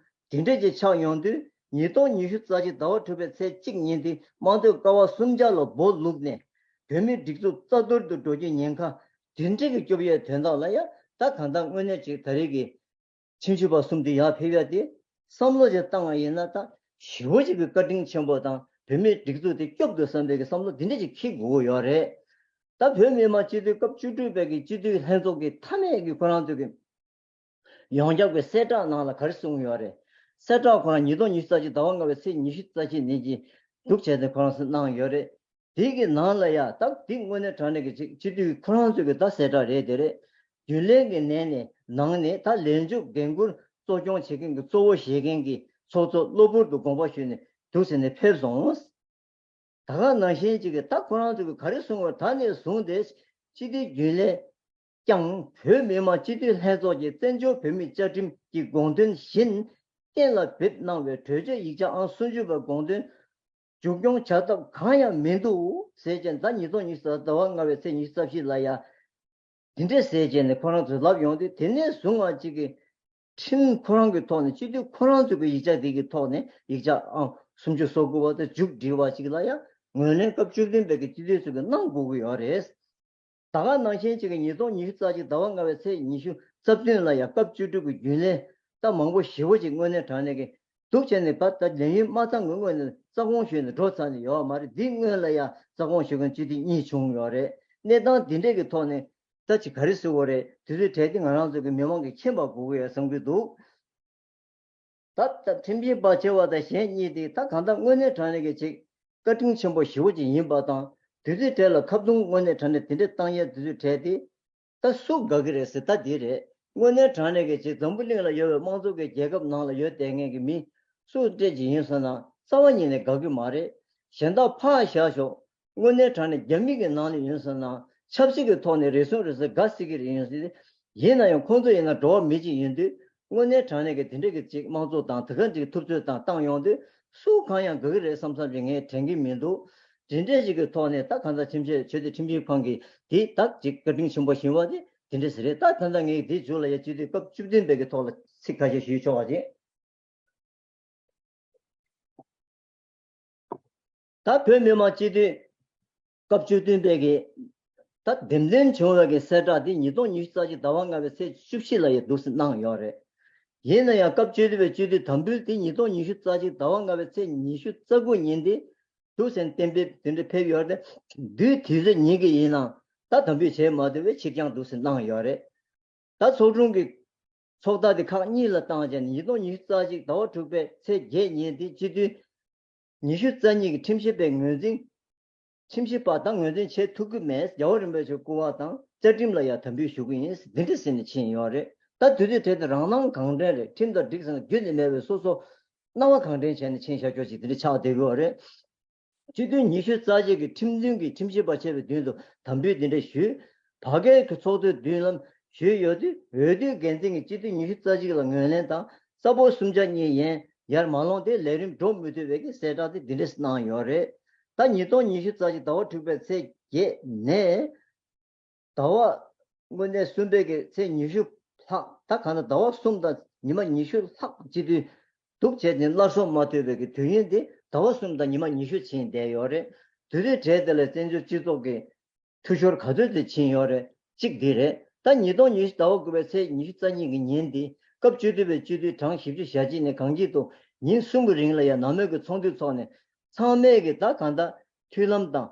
སྟངས་དེ་འདྲ་ཅིག་ཆགས་ཡོང་དུས། ཉིས་སྟོང་ཉི་ཤུ་རྩ་གཅིག་ཟླ་བ་དྲུག་པའི་ཚེས་གཅིག་ཉིན་དེ་དམངས་གཙོའི་ཀ་བ་གསུམ་ཆ་ལ་སྦོ་བླུགས་ནས་བོད་མིའི་སྒྲིག་འཛུགས་རྩ་གཏོར་དུ་འགྲོ་རྒྱུའི་ཉེན་ཁ་དེ་འདྲ་གི་སྐྱོབ་ཡས་དོན་དག་ལ་ཡ་ད་གང་ལྟར་དངོས་གནས་ཅིག་ད་རེས་ཀྱི་ཁྲིམས་ཞིབ་པ་གསུམ་དེ་ཡར་ཕེབས་ཡ་དེ་བསམ་བློ་ཞིག་བཏང་བ་ཡིན་ན་ད་ཞེ་པོ་ཅིག་གི་བཀའ་དྲིན་ཆེན་པོ་དང་བོད་མིའི་སྒྲིག་འཛུགས་དེ་སྐྱོབ་དགོས་བསམ་པའི་གི་བསམ་བློ་དེ་འདྲ་ཅིག་འཁྱེར་དགོས་ཀྱི་ཡོད་རེད། ད་བོད་མི་མང་སྤྱི་འཐུས་སྐབས་བཅུ་དྲུག་པའི་གི་སྤྱི་འཐུས་ལྷན་ཚོགས་ཀྱི་མཐའ་མའི་གི་ཁོ་རང་ཚོའི་གི་ཡོངས་ཁྱབ་ཀྱི་གསལ་བསྒྲགས་ནང་ལ་ག་རེ་གསུངས་ཡོད་རེད། གསལ་བསྒྲགས་ཁོ་རང་ཉིས་སྟོང་ཉི་ཤུ་རྩ་གཅིག་ཟླ་བ་ལྔ་པའི་ཚེས་ཉི་ཤུ་རྩ་གཅིག་ཉིན་གྱི་འདུག་བྱས་ཏེ་ཁོ་རང་ཚོས་གནང་ཡོད་རེད། དེ་གི་ནང་ལ་ཡ་ད་དེ་དངོས་གནས་དྲང་གནས་ཀྱི་ཅིག་སྤྱི་འཐུས་ཁོ་རང་ཚོའི་གི་ད་གསལ་བསྒྲགས་རེད་དེ་རེད། རྒྱུན་ལས་ཀྱི་ནང་ནས་ནང་ནས་ད་ལས་འཇུག་འགན་འཁུར་གཙོ་སྐྱོང་བྱེད་མཁན་གྱི་གཙོ་བོ་བཞེས་མཁན་གྱི་ཚོགས་གཙོ་གློ་བུར་དུ་དགོངས་པ་ཞུས་ནས་འདུག་ཟེར་ནས་ཕེབས་སོང་། ད་ག་ནང་བཞིན་ཅིག་གི་ད་ཁོ་རང་ཚོ་གི་ག་རེ་གསུངས་པ་ད་ནས་བཟུང་སྟེ་སྤྱི་འཐུས་རྒྱུན་ལས་ཀྱང་བོད་མི་མང་སྤྱི་འཐུས་ལྷན་ཚོགས་ཀྱི་བཙན་བྱོལ་བོད་མིའི་བཅའ་ཁྲིམས་ཀྱི་དགོངས་དོན་བཞིན་གཏན་ལ་འབེབས་གནང་བའི་གྲོས་ཆོད་ཡིག་ཆ་ཨང་སུམ་ཅུ་པའི་དགོངས་དོན་མཇུག་སྐྱོང་བྱ་ཐབས་གང་ཡང་མི་འདུག་ཟེར་བྱས་ད་ཉིས་སྟོང་ཉི་ཤུ་རྩ་ཟླ་བ་ལྔ་པའི་ཚེས་ཉི་ཤུ་རྩ་བཞི་ལ་ཡ། དེ་འདྲས་ཟེར་བྱས་ནས་ཁོ་རང་ཚོས་ལབ་ཡོང་དུས་དེ་ནས་བཟུང་བ་གཅིག་གི་ཁྲིམས་ཁོ་རང་གི་ཐོག་ནས་སྤྱི་འཐུས་ཁོ་རང་ཚོ་གི་ཡིག་ཆ་དེ་གི་ཐོག་ནས་ཡིག་ཆ་ཨང་སུམ་ཅུ་སོ་དགུ་བ་དང་མཇུག་སྒྲིལ་བ་གཅིག་ལ་ཡང་ངོས་ལེན་སྐབས་བཅུ་བདུན་པའི་གི་སྤྱི་འཐུས་ཚོ་གི་གནང་དགོས་ཀྱི་ཡོད་རེད། ད་ག་ནང་བཞིན་གཅིག་གི་ཉིས་སྟོང་ཉི་ཤུ་རྩ་གཅིག་ཟླ་བ་ལྔ་པའི་ཚེས་ཉི་ཤུ་རྩ་བདུན་ལ་ཡང་སྐབས་བཅུ་དྲུག་གི་རྒྱུན་ལས་ད་མང་པོ་ཞེ་པོ་ཅིག་དངོས་གནས་དྲང་གནས་ཀྱི་འདུག་བྱས་ནས་ད་ལས་ཡུན་མ་ཚང་གི་སྔོན་ནས་རྩ་དགོངས་ཞུས་ནས་འགྲོ་ཚར་ནས་ཡོད་མ་རེད། འདིའི་སྔོན་ལ་ཡང་རྩ་དགོངས་ཞུ་མཁན་སྤྱི་འཐུས་གཉིས་བྱུང་ཡོད་རེད། གནས་སྟངས་འདི་འདྲས་ཀྱི་ཐོག་ནས་ད་ཅིག་ག་རེ་ཟེར་དགོས་རེད། དུས་ཚོད་གྲལ་འདི་ང་རང་ཚོ་གི་མི་མང་གིས་མཁྱེན་པ་དགོས་ཀྱི་ཡོད་བསམ་གྱི་འདུག་ད་ལྟ་ཁྲིམས་ཞིབ་པ་ཆེ་བ་དང་གཞན་གཉིས་དེ་ད་གང་ལྟར་དངོས་གནས་དྲང་གནས་ཀྱི་ཅིག་བཀའ་དྲིན་ཆེན་པོ་ཞེ་པོ་ཅིག་ཡིན་པ་དང་། དུས་ཚོད་གྲལ་ལ་ཁ་རྡུང་དངོས་གནས་དྲང་གནས་དེ་འདྲས་བཏང་ཡས་དུས་ཚོད་གྲལ་དེ། ད་སུ་དགའ་གི་རེད་ཟེར་ད་འདི་རེད། དངོས་གནས་དྲང་གནས་ཀྱི་ཅིག་འཛམ་བུ་གླིང་ལ་ཡོད་པའི་དམངས་གཙོ་གི་རྒྱལ་ཁབ་ནང་ལ་ཡོད་བསྡད་མཁན་གྱི་མི་སུ་འདྲས་ཅིག་ཡིན་སོང་ན་རྩ་བ་ཉིད་ནས་དགའ་གི་མ་རེད། གཞན་དག་ཕར་བཞག་ཤོག་དངོས་གནས་དྲང་གནས་རྒྱ་མི་གི་ནང་ནས་ཡིན་སོང་ན་ཆབ་སྲིད་ཀྱི་ཐོག་ནས་རེ་ཟུང་རེ་ཟུང་དགའ་སྲིད་ཀྱི་རེད། ཡིན་སྲིད་ཡིན་ན་ཡང་ཁོང་ཚོ་ཡིན་ན་འགྲོ་བ་མི་གཅིག་ཡིན་དུས་དངོས་གནས་དྲང་གནས་ཀྱི་དེ་འདྲས་ཀྱི་ཅིག་དམངས་གཙོ་དང་དེ་ག་འདྲས་ཀྱི་ཐུབ་ཚོད་དང་བཏང་ཡོང་དུས་སུ་གང་ཡང་དགའ་གི་རེད་བསམ་བསམ་ཞིག་ངས་དྲན་གྱི་མི་འདུག་དེ་འདྲས་ཞིག་གི་ཐོག་ནས་ད་གང་ལྟར་ཁྲིམས་ཞིབ་ཆོས་དད་ཁྲིམས་ཞིབ་ཁང་གིས་དེ་ད་ཅིག་བཀའ་དྲིན་ཆེན་པོ་ཞིག་ཡིན་པ་དེ་དེ་འདྲས་ཟེར་རེད། ད་ད་ལྟ་ངས་དེའི་མཇུག་ལ་ཡ་སྤྱི་འཐུས་སྐབས་བཅུ་བདུན་པའི་གི་ཐོག་ལ་ཚིག་ཁ་ཤས་ཞུས་ཆོག་པ་ཅིག་ད་བོད་མི་མང་སྤྱི་འཐུས་སྐབས་བཅུ་བདུན་པའི་གི་ད་འདེམས་ཐོན་བྱུང་བའི་གི་གསལ་བསྒྲགས་འདི་ཉིས་སྟོང་ཉི་ཤུ་རྩ་གཅིག་ཟླ་བ་ལྔ་པའི་ཚེས་བཅུ་བཞི་ལ་ཡང་འདུག་སེ་གནང་ཡོད་རེད། ཡིན་ན་ཡང་སྐབས་བཅུ་བདུན་པའི་སྤྱི་འཐུས་དམ་འབུལ་འདི་ཉིས་སྟོང་ཉི་ཤུ་རྩ་གཅིག་ཟླ་བ་ལྔ་པའི་ཚེས་ཉི་ཤུ་རྩ་དགུ་ཉིན་འདི་འདུག་སེ་གཏན་འབེབས་དེ་འདྲ་ཕེབས་ཡོད་རེད། དུས་དེ་ཚོ་ཉིན་གི་ཡིན་ནའང་ད་དམ་འབུལ་བྱས་མ་ཐུབ་པའི་ཕྱིར་འགྱངས་འདུག་སེ་གནང་ཡོད་རེད། ད་ཚོགས་དྲུང་གི་ཚོགས་བརྡ་དེ་ཁག་གཉིས་ལ་བཏང་བྱས་ནས་ཉིས་སྟོང་ཉི་ཤུ་རྩ་གཅིག་ཟླ་བ་དྲུག་པའི་ཚེས་བརྒྱད་ཉིན་དེ་སྤྱི་འཐུས་ཉི་ཤུ་རྩ་གཉིས་ཀྱི་ཁྲིམས་ཞིབ་པའི་ངོས་འཛིན། ཁྲིམས་ཞིབ་པ་དང་ངོས་འཛིན་བྱེད་ཐུབ་ཀྱི་མེད། རྒྱལ་བ་རིན་པོ་ཆེའི་སྐུ་དབང་དང་བཅའ་ཁྲིམས་ལ་ཡང་དམ་འབུལ་ཞུ་གི་ཡིན། འདི་འདྲ་ཟེར་ནས་ཕྱིན་ཡོད་རེད། ད་དུས་ཚོད་དེ་དུས་རང་སྣང་གང་དྲན་རེད། ཁྲིམས་དང་འགྲིག་ཟེར་ན་རྒྱུན་ནས་མེད་པའི་སོ་སོ་སྣང་བ་གང་དྲན་བྱས་ནས་ཕྱིན་བཞག་ཆོག་ཅིག་འདི་འདྲ་ཆགས་བསྡད་ཀྱི་ཡོད་རེད། སྤྱི་འཐུས་ཉི་ཤུ་རྩ་གཅིག་གིས་ཁྲིམས་མཐུན་གྱིས་ཁྲིམས་ཞིབ་པ་ཆེ་བའི་མདུན་དུ་དམ་འབུལ་འདི་འདྲ་ཞུས། བར་བརྒལ་གྱི་ཚོགས་གཙོའི་མདུན་ལམ་ཞུས་ཡོད་དུས་འོས་བསྡུའི་འགན་འཛིན་གྱིས་སྤྱི་འཐུས་ཉི་ཤུ་རྩ་གཅིག་ལ་ངོས་ལེན་དང་རྩ་འབོར་གསུམ་ཆ་གཉིས་ཡན་ཡར་མ་ལོངས་ཏེ་ལས་རིམ་འགྲོ་མི་ཐུབ་པའི་གསལ་བསྒྲགས་དེ་འདི་འདྲ་གནང་ཡོད་རེད། ད་ཉིས་སྟོང་ཉི་ཤུ་རྩ་གཅིག་ཟླ་བ་དྲུག་པའི་ཚེས་བརྒྱད་ནས་ཟླ་བ་དངོས་གནས་གསུམ་པའི་གི་ཚེས་ཉི་ཤུ་ལྷག་ད་གང་ལྟར་ཟླ་བ་གསུམ་དང་ ཉི་མ་ཉི་ཤུ་ལྷག་སྤྱི་འཐུས་འདུག་བྱས་ནས་སླར་གསོ་མ་ཐུབ་པའི་གི་དུས་ཡུན་དེ་ཟླ་བ་གསུམ་དང་ཉི་མ་ཉི་ཤུ་ཕྱིན་བསྡད་ཡོད་རེད། དུས་ཚོད་གྲས་དེ་ལ་བཙན་བྱོལ་སྤྱི་ཚོགས་ཀྱི་འཐུས་ཤོར་ག་ཚོད་ཅིག་ཕྱིན་ཡོད་རེད། གཅིག་འདི་རེད། ད་ཉིས་སྟོང་ཉི་ཤུ་ཟླ་བ་དགུ་པའི་ཚེས་ཉི་ཤུ་རྩ་གཉིས་ཀྱི་ཉིན་འདི་སྐབས་བཅུ་བདུན་པའི་སྤྱི་འཐུས་གྲངས་བཞི་བཅུ་ཞེ་གཅིག་ནས་གང་ཅིའི་ཐོག་ཉིན་གསུམ་གྱི་རིང་ལ་ཡང་ནང་མོལ་གྱི་ཚོགས་འདུ་འཚོགས་ནས་ཚང་མས་ཀྱི་ད་གང་ལྟར་མཐུན་ལམ་དང་།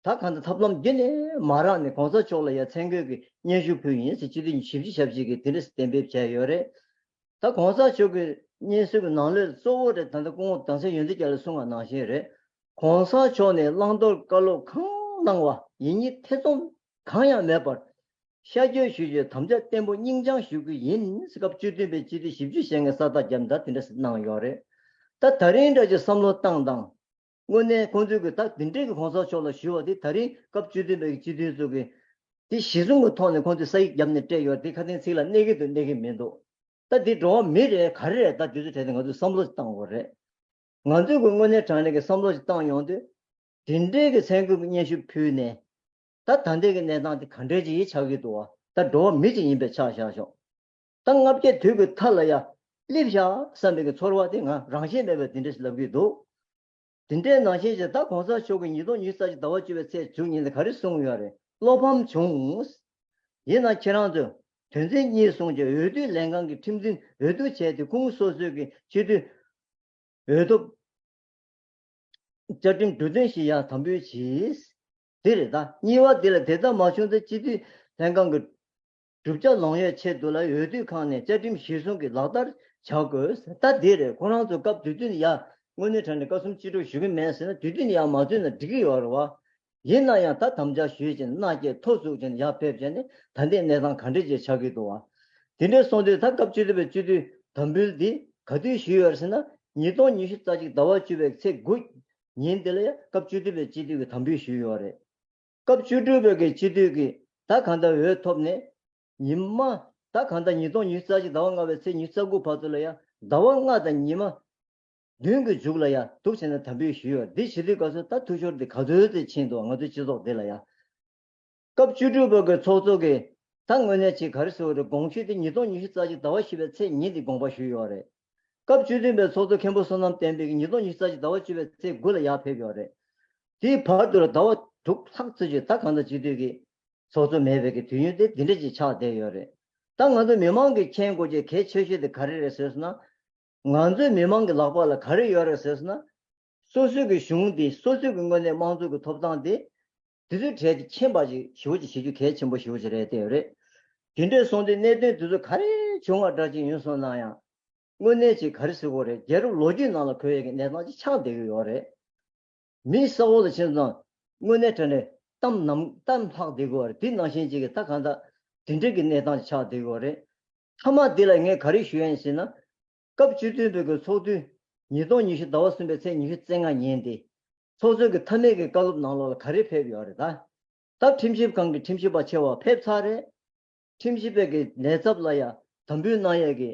ད་གང་ལྟར་ཐབས་ལམ་བརྒྱུད་ནས་མ་རག་ནས་གོང་ས་མཆོག་ལ་ཡང་མཚན་བཀོད་ཀྱི་སྙན་ཞུ་ཕུལ་ཡིན་ཟེར་སྤྱི་འཐུས་བཞི་བཅུ་ཞེ་གཅིག་གིས་དེ་འདྲ་གཏན་འབེབས་བྱས་ཡོད་རེད། ད་གོང་ས་མཆོག་གི་སྙན་ཞུ་གི་ནང་ལོགས་གཙོ་བོ་རེད། ད་ལྟ་སྐུ་ངོ་དྭངས་གསལ་ཡོན་ཏན་རྒྱལ་ལགས་གསུངས་པ་ནང་བཞིན་རེད། གོང་ས་མཆོག་ནས་བླང་དོར་བཀའ་སློབ་གང་གནང་བ་ཡིན་ཉིད་ཐེ་ཚོམ་གང་ཡང་མེད་པར་ཤར་བསྐྱོད་ཞུ་རྒྱུའི་དམ་བཅའ་བརྟན་པོ་སྙིང་བཅངས་ཞུ་གི་ཡིན་ཟེར་སྐབས་བཅུ་བདུན་པའི་སྤྱི་འཐུས་བཞི་བཅུ་ཞེ་ལྔས་ས་རྟགས་བརྒྱབ་ནས་ད་དེ་འདྲ་ཞིག་གནང་ཡོད་རེད། ད་ད་རིང་འདྲ་ཅིག་བསམ་བློ་བཏང་དང་། དངོས་གནས་ཁོང་ཚོས་ཀྱི་ད་འདི་འདྲའི་གི་གོང་ས་མཆོག་ལ་ཞུ་བ་དེ་ད་རིང་སྐབས་བཅུ་བདུན་པའི་སྤྱི་འཐུས་ཚོ་གི་དེ་གཞི་བཟུང་གི་ཐོག་ནས་ཁོང་ཚོས་ས་ཡིག་བརྒྱབ་ནས་སྤྲད་ཡོད་དེ་ཁ་དན་ཚིག་ལ་གནས་ཀྱི་འདུག་གནས་ཀྱི་མི་འདུག་ད་འདི་འགྲོ་བ་མི་རེད་ག་རེ་རེད། ད་དུས་ཚོད་དྲན་ནས་ང་ཚོས་བསམ་བློ་ཞིག་བཏང་དགོས་རེད། ང་ཚོས་ཀྱི་དངོས་གནས་དྲང་གནས་ཀྱི་བསམ་བློ་ཞིག་བཏང་ཡོང་དུས་དེ་འདྲའི་གི་མཚན་བཀོད་ཀྱི་སྙན་ཞུ་ཕུལ་ནས་ད་ད་ལྟའི་གི་གནས་སྟངས་དེ་ག་འདྲའི་ཅིག་ཆགས་ཀྱི་འདུག་བ། ད་འགྲོ་བ་མི་ཅིག་ཡིན་པའི་ཆ་བཞག་ཤོག་ད་ལྔ་བརྒྱ་དུས་ཀྱི་མཐའ་ལ་ཡ་སླེབས་བཞག་བསམ་པའི་གི་ཚོར་བ་དེ་ང་རང་བཞིན་མེད་པའི་དེ་འདྲ་ཞིག་ལབ་ཀྱི་འདུག་དེ་འདྲའི་ནང་བཞིན་ཞིག་ད་གོང་ས་མཆོག་གིས་ཉིས་སྟོང་ཉི་ཤུ་རྩ་གཅིག་ཟླ་བ་བཅུ་པའི་ཚེས་དྲུག་ཉིན་ལ་ག་རེ་གསུངས་ཡོད་རེད། བློ་ཕམ་བྱུང་། ཡིན་ནའང་ཁྱེད་རང་ཚོས་དོན་ཚན་གཉིས་གསུངས་ཀྱི་འོས་བསྡུ་ལྷན་ཁང་གི་ཁྲིམས་འཛིན་འོས་བསྡུ་བྱས་ཏེ་ཁོང་སོ་སོའི་གི་སྤྱི་འཐུས་འོས་ཐོབ་བཅའ་ཁྲིམས་གྲོས་དོན་ཞིག་ཡང་དམ་འབུལ་གྱིས། འདི་རེད་ད། གཉིས་པ་འདི་ལ་དེ་ལྟར་མ་བྱུང་ཚེ་སྤྱི་འཐུས་ལྷན་ཁང་གི་གྲུབ་ཆ་ལོངས་ཡས་ཆེད་དུ་ལ་འོས་བསྡུ་ཁང་ནས་བཅའ་ཁྲིམས་གཞིར་བཟུང་གིས་ལག་བསྟར་བྱ་དགོས། ད་འདི་རེད། ཁོ་རང་ཚོ་སྐབས་དེ་དུས་ནས་ཡ་དངོས་གནས་དྲང་གནས་བཀའ་གསུམ་སྤྱི་སྒྲོག་ཞུ་གི་མེད་ཟེར་ན་དེ་དུས་ནས་ཡ་མ་བཙུགས་ན་འགྲིག་གི་ཡོད་རེད་བ། ཡིན་ན་ཡང་ད་དམ་བཅའ་ཞུས་བྱས་ནས་མནའ་སྐྱེལ་ཐོ་བཙུགས་བྱས་ནས་ཡར་ཕེབས་བྱས་ནས་ད་ལྟའི་གནས་སྟངས་ག་འདྲ་ཅིག་ཆགས་ཀྱི་འདུག་བ། དེ་འདྲ་སོང་དུས་ད་སྐབས་བཅུ་བདུན་པའི་སྤྱི་འཐུས་དམ་འབུལ་འདི་ག་དུས་ཞུས་ཡོད་རེད་ཟེར་ན། ཉིས་སྟོང་ཉི་ཤུ་རྩ་གཅིག་ཟླ་བ་བཅུ་པའི་ཚེས་དགུ་ཉིན་དེ་ལ་ཡང་སྐབས་བཅུ་བདུན་པའི་སྤྱི་འཐུས་ཀྱི་དམ་འབུལ་ཞུས་ཡོད་རེད། སྐབས་བཅུ་དྲུག་པའི་གི་སྤྱི་འཐུས་ཀྱི་ད་གང་ལྟར་འོས་ཐོབ་ནས་ཉི་མ་ད་གང་ལྟར་ཉིས་སྟོང་ཉི་ཤུ་རྩ་གཅིག་ཟླ་བ་ལྔ་པའི་ཚེས་ཉི་ཤུ་རྩ་དགུ་བར་དུ་ལ་ཡང་ཟླ་བ་ལྔ་དང་ཉི་མ་བདུན་གྱི་མཇུག་ལ་ཡང་འདུག་བྱས་ནས་དམ་འབུལ་ཞུས་ཡོད། འདི་ཞུ་དུས་སྐབས་སུ་ད་འཐུས་ཤོར་འདི་ག་ཚོད་ཅིག་ཕྱིན་འདུག་ང་ཚོའི་སྤྱི་ཚོགས་འདི་ལ་ཡང་། སྐབས་བཅུ་དྲུག་པ་གི་ཚོགས་གཙོ་གིས་ད་དངོས་གནས་ཅིག་ག་རེ་ཟེར་བ་རེད། དགོངས་ཞུ་དེ་ཉིས་སྟོང་ཉི་ཤུ་རྩ་གཅིག་ཟླ་བ་བཞི་པའི་ཚེས་ཉིན་དེ་དགོངས་པ་ཞུས་ཡོད་རེད། སྐབས་བཅུ་བདུན་པའི་ཚོགས་གཙོ་མཁན་པོ་བསོད་ནམས་བསྟན་འཕེལ་གྱིས་ཉིས་སྟོང་ཉི་ཤུ་རྩ་གཅིག་ཟླ་བ་བཅུ་པའི་ཚེས་དགུ་ལ་ཡར་ཕེབས་ཡོད་རེད། དེའི་བར་དུ་ལ་ཟླ་བ་དྲུག་ལྷག་ཙམ་ཅིག་ད་གང་ལྟར་སྤྱི་འཐུས་ཀྱི་ཚོགས་གཙོ་མེད་པའི་གི་དུས་ཡུན་དེ་འདི་འདྲ་ཅིག་ཆགས་བསྡད་ཡོད་རེད། ད་ང་ཚོ་མི་མང་གིས་མཁྱེན་དགོས་ཀྱི་གལ་ཆེ་ཤོས་དེ་ག་རེ་རེད་ཟེར་སོང་ན། ང་ཚོའི་མི་མང་གི་ལག་པ་ལ་ག་རེ་ཡོད་རེད་ཟེར་སོང་ན། སོ་སོའི་གི་གཞུང་དེ་སོ་སོའི་གི་དངོས་གནས་དམངས་གཙོ་གི་ཐོབ་ཐང་དེ་དེ་ཚོའི་གྲས་དེ་མཁྱེན་པ་ཞིག་ཞེ་པོ་ཅིག་བྱེད་རྒྱུ་གལ་ཆེན་པོ་ཞེ་པོ་ཅིག་རེད་བསྡད་ཡོད་རེད། དེ་འདྲས་སོང་དུས་གནད་དོན་དེ་ཚོ་ག་རེ་བྱུང་བ་འདྲ་ཅིག་ཡིན་སོང་ན་ཡང་། དངོས་གནས་ཅིག་ག་རེ་ཟེར་དགོས་རེད། རྒྱལ་རབས་ལོ་རྒྱུས་ནང་ལ་འཁོད་ཡས་ཀྱི་གནས་སྟངས་ཅིག་ཆགས་བསྡད་ཀྱི་ཡོད་རེད། མི་ས་འོག་ལ་ཕྱིན་སོང་། དངོས་གནས་དྲང་གནས་གཏམ་ནམ་གཏམ་ལྷག་བསྡད་ཀྱི་ཡོད་རེད། དེ་ནང་བཞིན་ཅིག་གི་ད་གང་ལྟར་དེ་འདྲ་གི་གནས་སྟངས་ཅིག་ཆགས་བསྡད་ཀྱི་ཡོད་རེད། མཐའ་མ་འདི་ལ་ངས་ག་རེ་ཞུ་ཡ་ཡིན་ཟེར་ན། སྐབས་བཅུ་བདུན་པའི་གི་ཚོགས་དུས་ཉིས་སྟོང་ཉི་ཤུ་ཟླ་བ་གསུམ་པའི་ཚེས་ཉི་ཤུ་རྩ་ལྔ་ཉིན་ཏེ། ཚོགས་གཙོ་གི་མཐའ་མའི་གི་བཀའ་སློབ་ནང་ལོགས་ལ་ག་རེ་ཕེབས་ཡོད་རེད་ད། ད་ཁྲིམས་ཞིབ་ཁང་གི་ཁྲིམས་ཞིབ་པ་ཆེ་བ་ཕེབས་ཚར་རེད། ཁྲིམས་ཞིབ་པའི་གི་ལས་ཚབ་ལ་ཡ་དམ་འབུལ་གནང་ཡས་ཀྱི་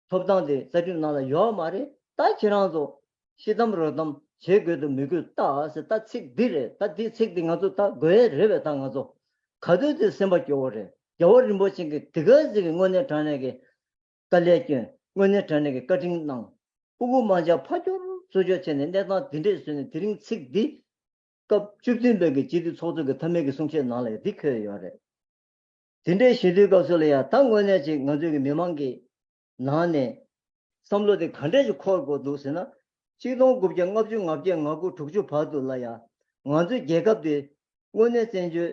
ཐོབ་ཐང་དེ་རྩ་ཁྲིམས་ནང་ལ་ཡོད་མ་རེད། ད་ཁྱེད་རང་ཚོ་ཤི་གཏམ་རོ་གཏམ་བྱེད་དགོས་དང་མི་དགོས་ལྟ་ཟེར། ད་ཚིག་འདི་རེད། ད་འདི་ཚིག་འདི་ང་ཚོ་ད་དགོས་ཡས་རེད་པས། ད་ང་ཚོ་ག་དུས་དེ་སེམས་པ་སྐྱོ་བོ་རེད། རྒྱལ་བ་རིན་པོ་ཆེ་གིས་དེ་ག་ཟིག་གི་དངོས་གནས་དྲང་གནས་ཀྱི་དཀའ་ལས་བསྐྱོན། དངོས་གནས་དྲང་གནས་ཀྱི་བཀའ་དྲིན་གནང་། ཕྲུ་གུ་མང་ཇག་ཕ་སྐྱོར་ཚུར་སྐྱོར་བྱས་ནས་གནས་སྟངས་འདི་འདྲས་བཟོས་ནས་དེ་རིང་ཚིག་འདི་སྐབས་བཅུ་བདུན་པའི་གི་སྤྱི་འཐུས་ཚོགས་གཙོ་གི་མཐའ་མའི་གི་གསུང་བཤད་ནང་ལ་ཡང་འདི་འཁོད་ཡོད་རེད། དེ་འདྲའི་ཞུ་དུས་སྐབས་སུ་ལ་ཡང་ད་དངོས་གནས་ཅིག་ང་ཚོའི་གི་མི་མང་གི་ནང་ནས་བསམ་བློ་དེ་ག་འདྲས་ཅིག་འཁོར་དགོས་འདུག་ཟེར་ན། ཆིག་སྟོང་དགུ་བརྒྱ་ལྔ་བཅུ་ང་བརྒྱད་ང་དགུ་དྲུག་ཅུ་བར་དུ་ལ་ཡང་ང་ཚོའི་རྒྱལ་ཁབ་དེ་དངོས་གནས་བཙན་བྱོལ་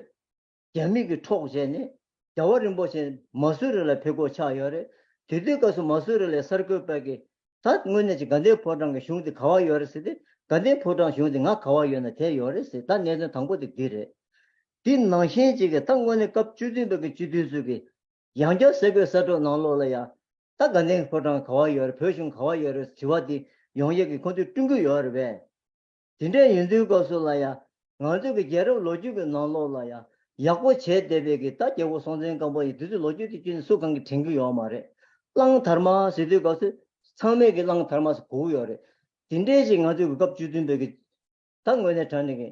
རྒྱ་མི་གིས་འཕྲོག་བྱས་ནས་རྒྱལ་བ་རིན་པོ་ཆེ་མ་སུ་རི་ལ་ཕེབས་སྒོ་ཆགས་ཡོད་རེད། དེ་དུས་སྐབས་སུ་མ་སུ་རི་ལའི་གསར་འགོད་པ་གིས་ད་དངོས་གནས་ཀྱི་དགའ་ལྡན་ཕོ་བྲང་གི་གཞུང་དེ་ག་བ་ཡོད་རེད་ཟེར་ཏེ། དགའ་ལྡན་ཕོ་བྲང་གཞུང་དེ་ང་ག་བ་ཡོད་ན་དེ་ཡོད་རེད་ཟེར། ད་གནད་དོན་དང་པོ་དེ་འདི་རེད། དེ་ནང་བཞིན་ཅིག་གི་ད་དངོས་གནས་སྐབས་བཅུ་བདུན་པའི་གི་སྤྱི་འཐུས་ཚོ་གི་ཡང་བསྐྱར་གསར་འགོད་གསར་སྒྲོག་ནང་ལོགས་ལ་ཡང་ད་དགའ་ལྡན་ཕོ་བྲང་ག་བ་ཡོད་རེད། བོད་གཞུང་ག་བ་ཡོད་རེད་དྲི་བ་དེ་ཡོང་ཡས་ཀྱི་ཁོང་ཚོས་བསྐྲུན་གྱི་ཡོད་རེད་པས། དེ་འདྲ་ཡིན་དུས་སྐབས་སུ་ལ་ཡང་ང་ཚོ་གི་རྒྱལ་རབས་ལོ་རྒྱུས་ཀྱི་ནང་ལོགས་ལ་ཡང་ཡག་པོ་བྱས་བསྡད་པའི་གི་ད་རྒྱལ་པོ་སྲོང་བཙན་སྒམ་པོ་ཡི་དུས་ཚོད་ལོ་རྒྱུས་དེ་ཁྱོན་ནས་སུ་གང་གིས་དྲན་གྱི་ཡོད་མ་རེད། གླང་དར་མ་ཟེར་དུས་སྐབས་སུ་ཚང་མས་ཀྱི་གླང་དར་མ་ཟེར་གོ་གི་ཡོད་རེད། དེ་འདྲའི་ཞིག་ང་ཚོའི་གི་སྐབས་བཅུ་བདུན་པའི་གི་ད་དངོས་གནས་དྲང་གནས་ཀྱི་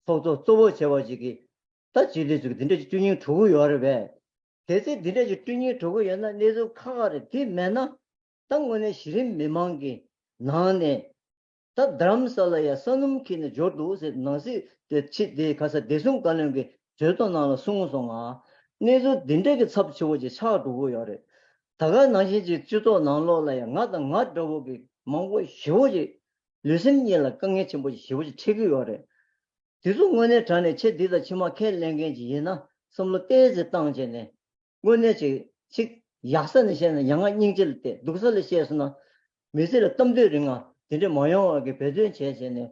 ཚོགས་གཙོ་གཙོ་བོ་བྱས་པ་ཞིག་གིས་ད་སྤྱི་འཐུས་ཚོ་གི་དེ་འདྲ་ཞིག་བསྐྲུན་སྙིང་བྲོ་གི་ཡོད་རེད་པས། གལ་སྲིད་དེ་འདྲ་ཞིག་བསྐྲུན་སྙིང་བྲོ་གི་ཡོད་ན་གནས་ཚུལ་ཁག་ཁག་རེད། དེ་མེད་ན་ ད་དངོས་གནས་གཞི་རིམ་མི་མང་གི་ནང་ནས། ད་རྡ་རམ་ས་ལ་ཡ་ས་སྣུམ་འཁྱེར་ནས་འབྱོར་འདུག་ཟེར། ནང་སྲིད་དེ་ཕྱི་དེ་ག་ས་བདེ་སྲུང་བཀའ་བློན་གྱི་གྲོས་ཚོགས་ནང་ལ་གསུངས་སོང་ང་། གནས་ཚུལ་འདི་འདྲ་གི་ཚབས་ཆེ་བོ་ཅིག་ཆགས་འགྲོ་གི་ཡོད་རེད། ད་ག་ནང་བཞིན་ཅིག་སྤྱི་ཚོགས་ནང་ལོགས་ལ་ཡང་ང་དང་ང་འདྲ་བོ་གི་མང་པོ་ཞེ་བོ་ཅིག་ལུས་སེམས་གཉིས་ལ་དཀའ་ངལ་ཆེན་པོ་ཞེ་བོ་ཅིག་འཕྲད་ཀྱི་ཡོད་རེད། དེ་ཚོ་དངོས་གནས་དྲང་གནས་ཆེ་འདི་དང་ཕྱི་མ་ཁས་ལེན་མཁན་ཅིག་ཡིན་ན། བསམ་བློ་ཏོག་ཙམ་བཏང་བྱས་ནས། དངོས་གནས་ཅིག་ཅིག་ཡག་ས་ནས་བཤད་ན་མྱ་ངན་སྙིང་རྗེ་ལ་བལྟས། སྡུག་ས་ལ་བཤད་སོང་ན། མི་ཚེ་ལ་གཏམ་དུས་རིང་ང་དེ་འདྲ་མ་ཡོང་བ་གི་འབད་བརྩོན་བྱས་བྱས་ནས།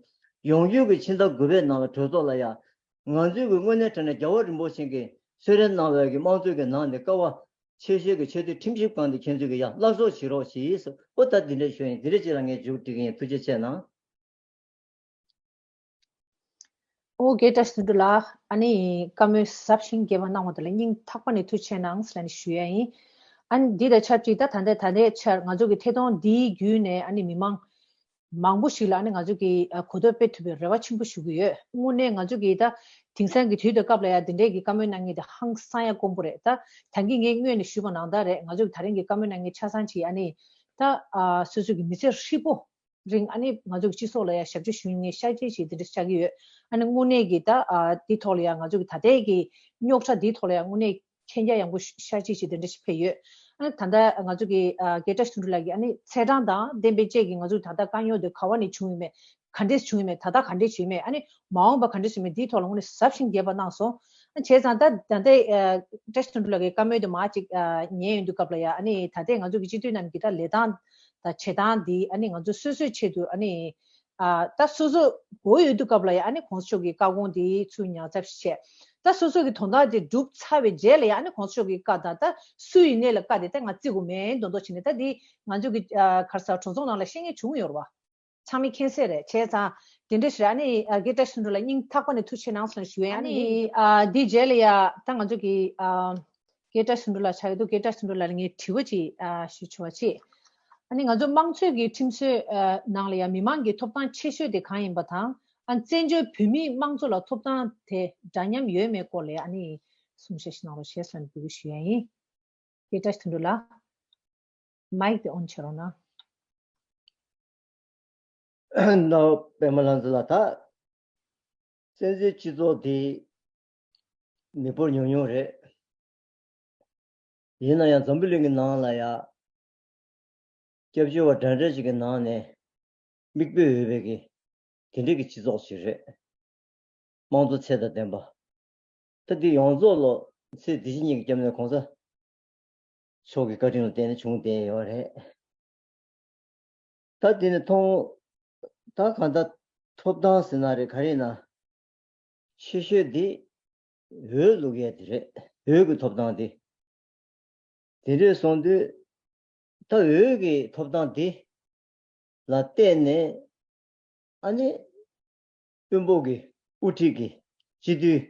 ཡོང་རྒྱུ་གི་ཕྱི་ཟླ་དགུ་པའི་ནང་ལ་གྲོས་ཚོགས་ལ་ཡ། ང་ཚོའི་གི་དངོས་གནས་དྲང་གནས་རྒྱལ་བ་རིན་པོ་ཆེ་གི་གསོལ་རས་གནང་བའི་གི་དམངས་གཙོའི་གི་ནང་ནས་ཀ་བ་ཆེ་ཤོས་ཀྱི་ཆེས་མཐོའི་ཁྲིམས་ཞིབ་ཁང་དེ་ཁྱེད་ཚོས་ཀྱི་ཡ་སླར་གསོ་བྱེད་རོགས་ཞེས་ཟེར། ཨོ་ད་འདི་འདྲ་ཞུ་ཡིན། འདི་འདྲ་ཅིག་ལ་ངས་མཇུག་སྒྲིལ་གྱི་ཡིན། ཐུགས་རྗེ་ཆེ་གནང་། ཨོ་རྒན་བཀྲ་ཤིས་དོན་གྲུབ་ལགས། ཨ་ནི་བཀའ་མོལ་ཟབ་ཞིང་རྒྱས་པ་གནང་བ་དེ་ལ་སྙིང་ཐག་པ་ནས་ཐུགས་རྗེ་ཆེ་གནང་ཟེར་ནས་ཞུ་ཡ་ཡིན། ཨ་ནི་འདི་དང་ཆབས་ཅིག་ད་ད་ལྟའི་ད་ལྟའི་ཆར་ང་ཚོ་གི་ཐད་གཏོང་འདིའི་བརྒྱུད་ནས་ཨ་ནི་མི་མང་མང་པོ་ཞིག་ལ་ཨ་ནི་ང་ཚོ་གི་ཨ་གོ་རྟོགས་སྤེལ་ཐུབ་པའི་རེ་བ་ཆེན་པོ་ཞུ་གི་ཡོད། དངོས་གནས་ང་ཚོ་གི་ད་དེང་སང་གི་དུས་དང་སྐབས་ལ་ཡ་འདི་འདྲའི་གི་བཀའ་མོལ་གནང་མཁན་དེ་ཧང་སང་ཡ་དཀོན་པོ་རེད། ད་ད་གིན་ངས་སྔོན་ནས་ཞུས་པ་ནང་ལྟར་རེད། ང་ཚོ་གི་ད་རིང་གི་བཀའ་མོལ་གནང་མཁན་ཆ་ཚང་ཅིག་ཨ་ནི་ད་ཨ་སོ་སོ་གི་མི་ཚེ་ཧྲིལ་པོ་རིང་ཨ་ནི་ང་ཚོ་གི་སྤྱི་ཚོགས་ལ་ཡ་ཞབས་ཕྱི་ཞུ་མཁན་ཤ་སྐྱེས་ཤིག་དེ་འདྲ་ཆགས་ཀྱི་ཡོད། ཨ་ནི་དངོས་གནས་ཀྱི་ད་ཨ་འདི་ཐོག་ལ་ཡ་ང་ཚོ་གི་ད་ལྟའི་གི་རྙོག་དྲ་འདིའི་ཐོག་ལ་ཡ་དངོས་གནས་མཁྱེན་རྒྱ་ཡངས་པོ་ཤ་སྐྱེས་ཤིག་དེ་འདྲ་ཞིག་ཕེབས་ཡོད། ཨ་ནི་ད་ལྟ་ང་ཚོ་གི་ཨ་རྒན་བཀྲ་ཤིས་དོན་གྲུབ་ལགས་ཀྱིས་ཨ་ནི་ཚེས་གྲངས་དང་གཏན་འབེབས་བཅས་ཀྱི་ང་ཚོ་གི་ད་ལྟ་དཀའ་རྙོག་འདི་ག་བ་ནས་བྱུང་ཡོད་མེད། ག་འདྲས་བྱུང་ཡོད་མེད། ད་ལྟ་ག་འདྲས་བྱུང་ཡོད་མེད། ཨ་ནི་མ་འོངས་པ་ག་འདྲས་བྱུང་ཡོད་མེད། འདིའི་ཐོག་ལ་དངོས་གནས་ཟབ་ཞིང་རྒྱས་པ་གནང་སོང་། ཨ་བྱས་ཙང་ད་ད་ལྟའི་ཨ་བཀྲ་ཤིས་དོན་གྲུབ་ལགས་ཀྱི་བཀའ་མོལ་དུ་མ་ཅིག་ཨ་ཉན་ཡོང་དུས་སྐབས་ལ་ཡ། ཨ་ནི་ད་ལྟའི་ང་ཚོ་གི་སྤྱི་འཐུས་རྣམས་ཀྱི་ད་ལས་སྟངས་དང་བྱེད་སྟངས་འདི་ཨ་ནི་ང་ཚོ་སོ་སོའི་ཆེད་དུ་ཨ་ནི་ཨ་ད་སོ་སོ་དགོས་ཡོད་དུས་སྐབས་ལ་ཡ། ཨ་ནི་གོང་ས་མཆོག་གི་བཀའ་དགོངས་འདི་ཚུར་ཉར་ཚགས་བྱས། ད་སོ་སོ་གི་དོན་དག་དེ་སྒྲུབ་ཚར་བའི་རྗེས་ལ་ཡ། ཨ་ནི་གོང་ས་མཆོག་གི་བཀའ་དང་ད་སུ་ཡིན་ནའི་ལ་བཀའ་དེ་ད་ང་བརྩི་དགོས་མིན་མདོག་མདོག་བྱས་ནས། ད་འདི་ང་ཚོ་གི་ཨ་ག་རེ་ཟེར་གྲོས་ཚོགས་ནང་ལ་བཤད་མཁན་བྱུང་ཡོད་རེད་བ། ཚང་མས་མཁྱེན་གསལ་རེད། བྱས་ཙང་དེ་འདྲ་ཞིག་རེད། ཨ་ནི་ཨ་རྒན་བཀྲ་ཤིས་དོན་གྲུབ་ལགས་སྙིང་ཐག་པ་ནས་ཐུགས་རྗེ་ཆེ་གནང་ཟེར་ཞུ་ཡ་ཡིན། ཨ་ནི་ཨ་འདིའི་རྗེས་ལ་ཡ་ད་ང་ཚོ་གི་ཨ་རྒན་བཀྲ་ཤིས་དོན་གྲུབ་ལགས་ཆགས་ཡོད་འདུག་རྒན་བཀྲ་ཤིས་དོན་གྲུབ་ལགས་ལ་ངས་དྲི་བ་ཅིག་ཨ་ཞུ་ཆོག་པ་བྱེད། ཨ་ནི་ང་ཚོ་དམངས་གཙོའི་གི་ཁྲིམས་སྲོལ་ཨ་ནང་ལ་ཡ་མི་མང་གི་ཐོབ་ཐང་ཆེ་ཤོས་དེ་གང་ཡིན་པ་དང་། ཨ་བཙན་བྱོལ་བོད་མིའི་དམངས་གཙོ་ལ་ཐོབ་ཐང་དེ་འདྲ་མཉམ་ཡོད་མེད་སྐོར་ལ་ཡ་ཨ་ནི་གསུང་བཤད་ཞིག་གནང་རོགས་ཞེས་གསོལ་འདེབས་ཞུ་ཡ་ཡིན། རྒན་བཀྲ་ཤིས་དོན་གྲུབ་ལགས། མའིག་དེ་ཨོན་བྱེད་རོགས་གནང་། ནོར་པདྨ་ལྷ་མཛེས་ལགས། ད་བཙན་འཛུལ་སྤྱི་ཚོགས་འདི་མི་འབོར་ཉུང་ཉུང་རེད། ཡིན་ན་ཡང་འཛམ་བུ་གླིང་གི་ནང་ལ་ཡ་སྐྱབས་བཅོལ་བ་འདྲ་འདྲ་ཞིག་གི་ནང་ནས་མིག་དཔེ་འོས་པའི་གི་དེ་འདྲའི་གི་སྤྱི་ཚོགས་ཤིག་རེད། དམངས་གཙོ་ཚད་དང་ལྡན་པ། ད་འདི་ཡོངས་རྫོགས་ལོ་ཚེ་འདི་ཕྱི་གཉིས་ཀྱི་སྐྱབས་གནས་གོང་ས་མཆོག་གི་བཀའ་དྲིན་ལ་བརྟེན་ནས་བྱུང་བསྡད་ཡོད་རེད། ད་འདི་ནས་མཐོང་། ད་གང་ལྟར་ཐོབ་ཐང་ཟེར་ན་རེད། ག་རེ་ཡིན་ན། ཆེ་ཤོས་འདི་འོས་བླུག་ཡས་དེ་རེད། འོས་ཀྱི་ཐོབ་ཐང་འདི། དེ་འདྲས་སོང་དུས་ད་འོས་ཀྱི་ཐོབ་ཐང་འདི་ལ་བརྟེན་ནས། ཨ་ནི་དཔོན་པོ་གི་དབུ་ཁྲིད་ཀྱི་སྤྱི་འཐུས་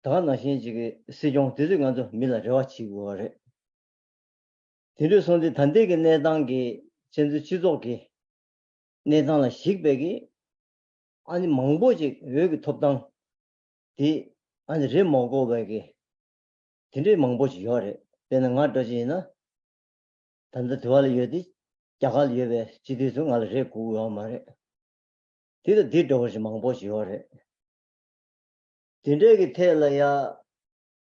ད་ག་ནང་བཞིན་ཅིག་གི་སྲིད་སྐྱོང་དེ་ཚོས་ང་ཚོ་མི་ལ་རེ་བ་བྱེད་དགོས་པ་རེད། དེ་འདྲ་སོང་དུས་ད་ལྟའི་གི་གནས་སྟངས་ཀྱི་བཙན་འཛུལ་སྤྱི་ཚོགས་ཀྱི་གནས་སྟངས་ལ་གཞིགས་པའི་གི་ཨ་ནི་མང་པོ་ཅིག་འོས་ཀྱི་ཐོབ་ཐང་དེ་ཨ་ནི་རེ་མ་དགོས་པའི་གི་དེ་འདྲའི་མང་པོ་ཞིག་ཡོད་རེད། དཔེར་ན་ང་འདྲ་ཅིག་ཡིན་ན། ད་ལྟ་དེ་བ་ལ་ཡོད་དེ། རྒྱ་གར་ལ་ཡོད་པའི་སྤྱི་འཐུས་ཚོ་ང་ལ་རེ་དགོས་ཀྱི་ཡོད་མ་རེད། དེ་དང་དེ་འདྲ་བ་ཞིག་མང་པོ་ཞིག་ཡོད་རེད། དེ་འདྲའི་གི་ཐད་ལ་ཡ།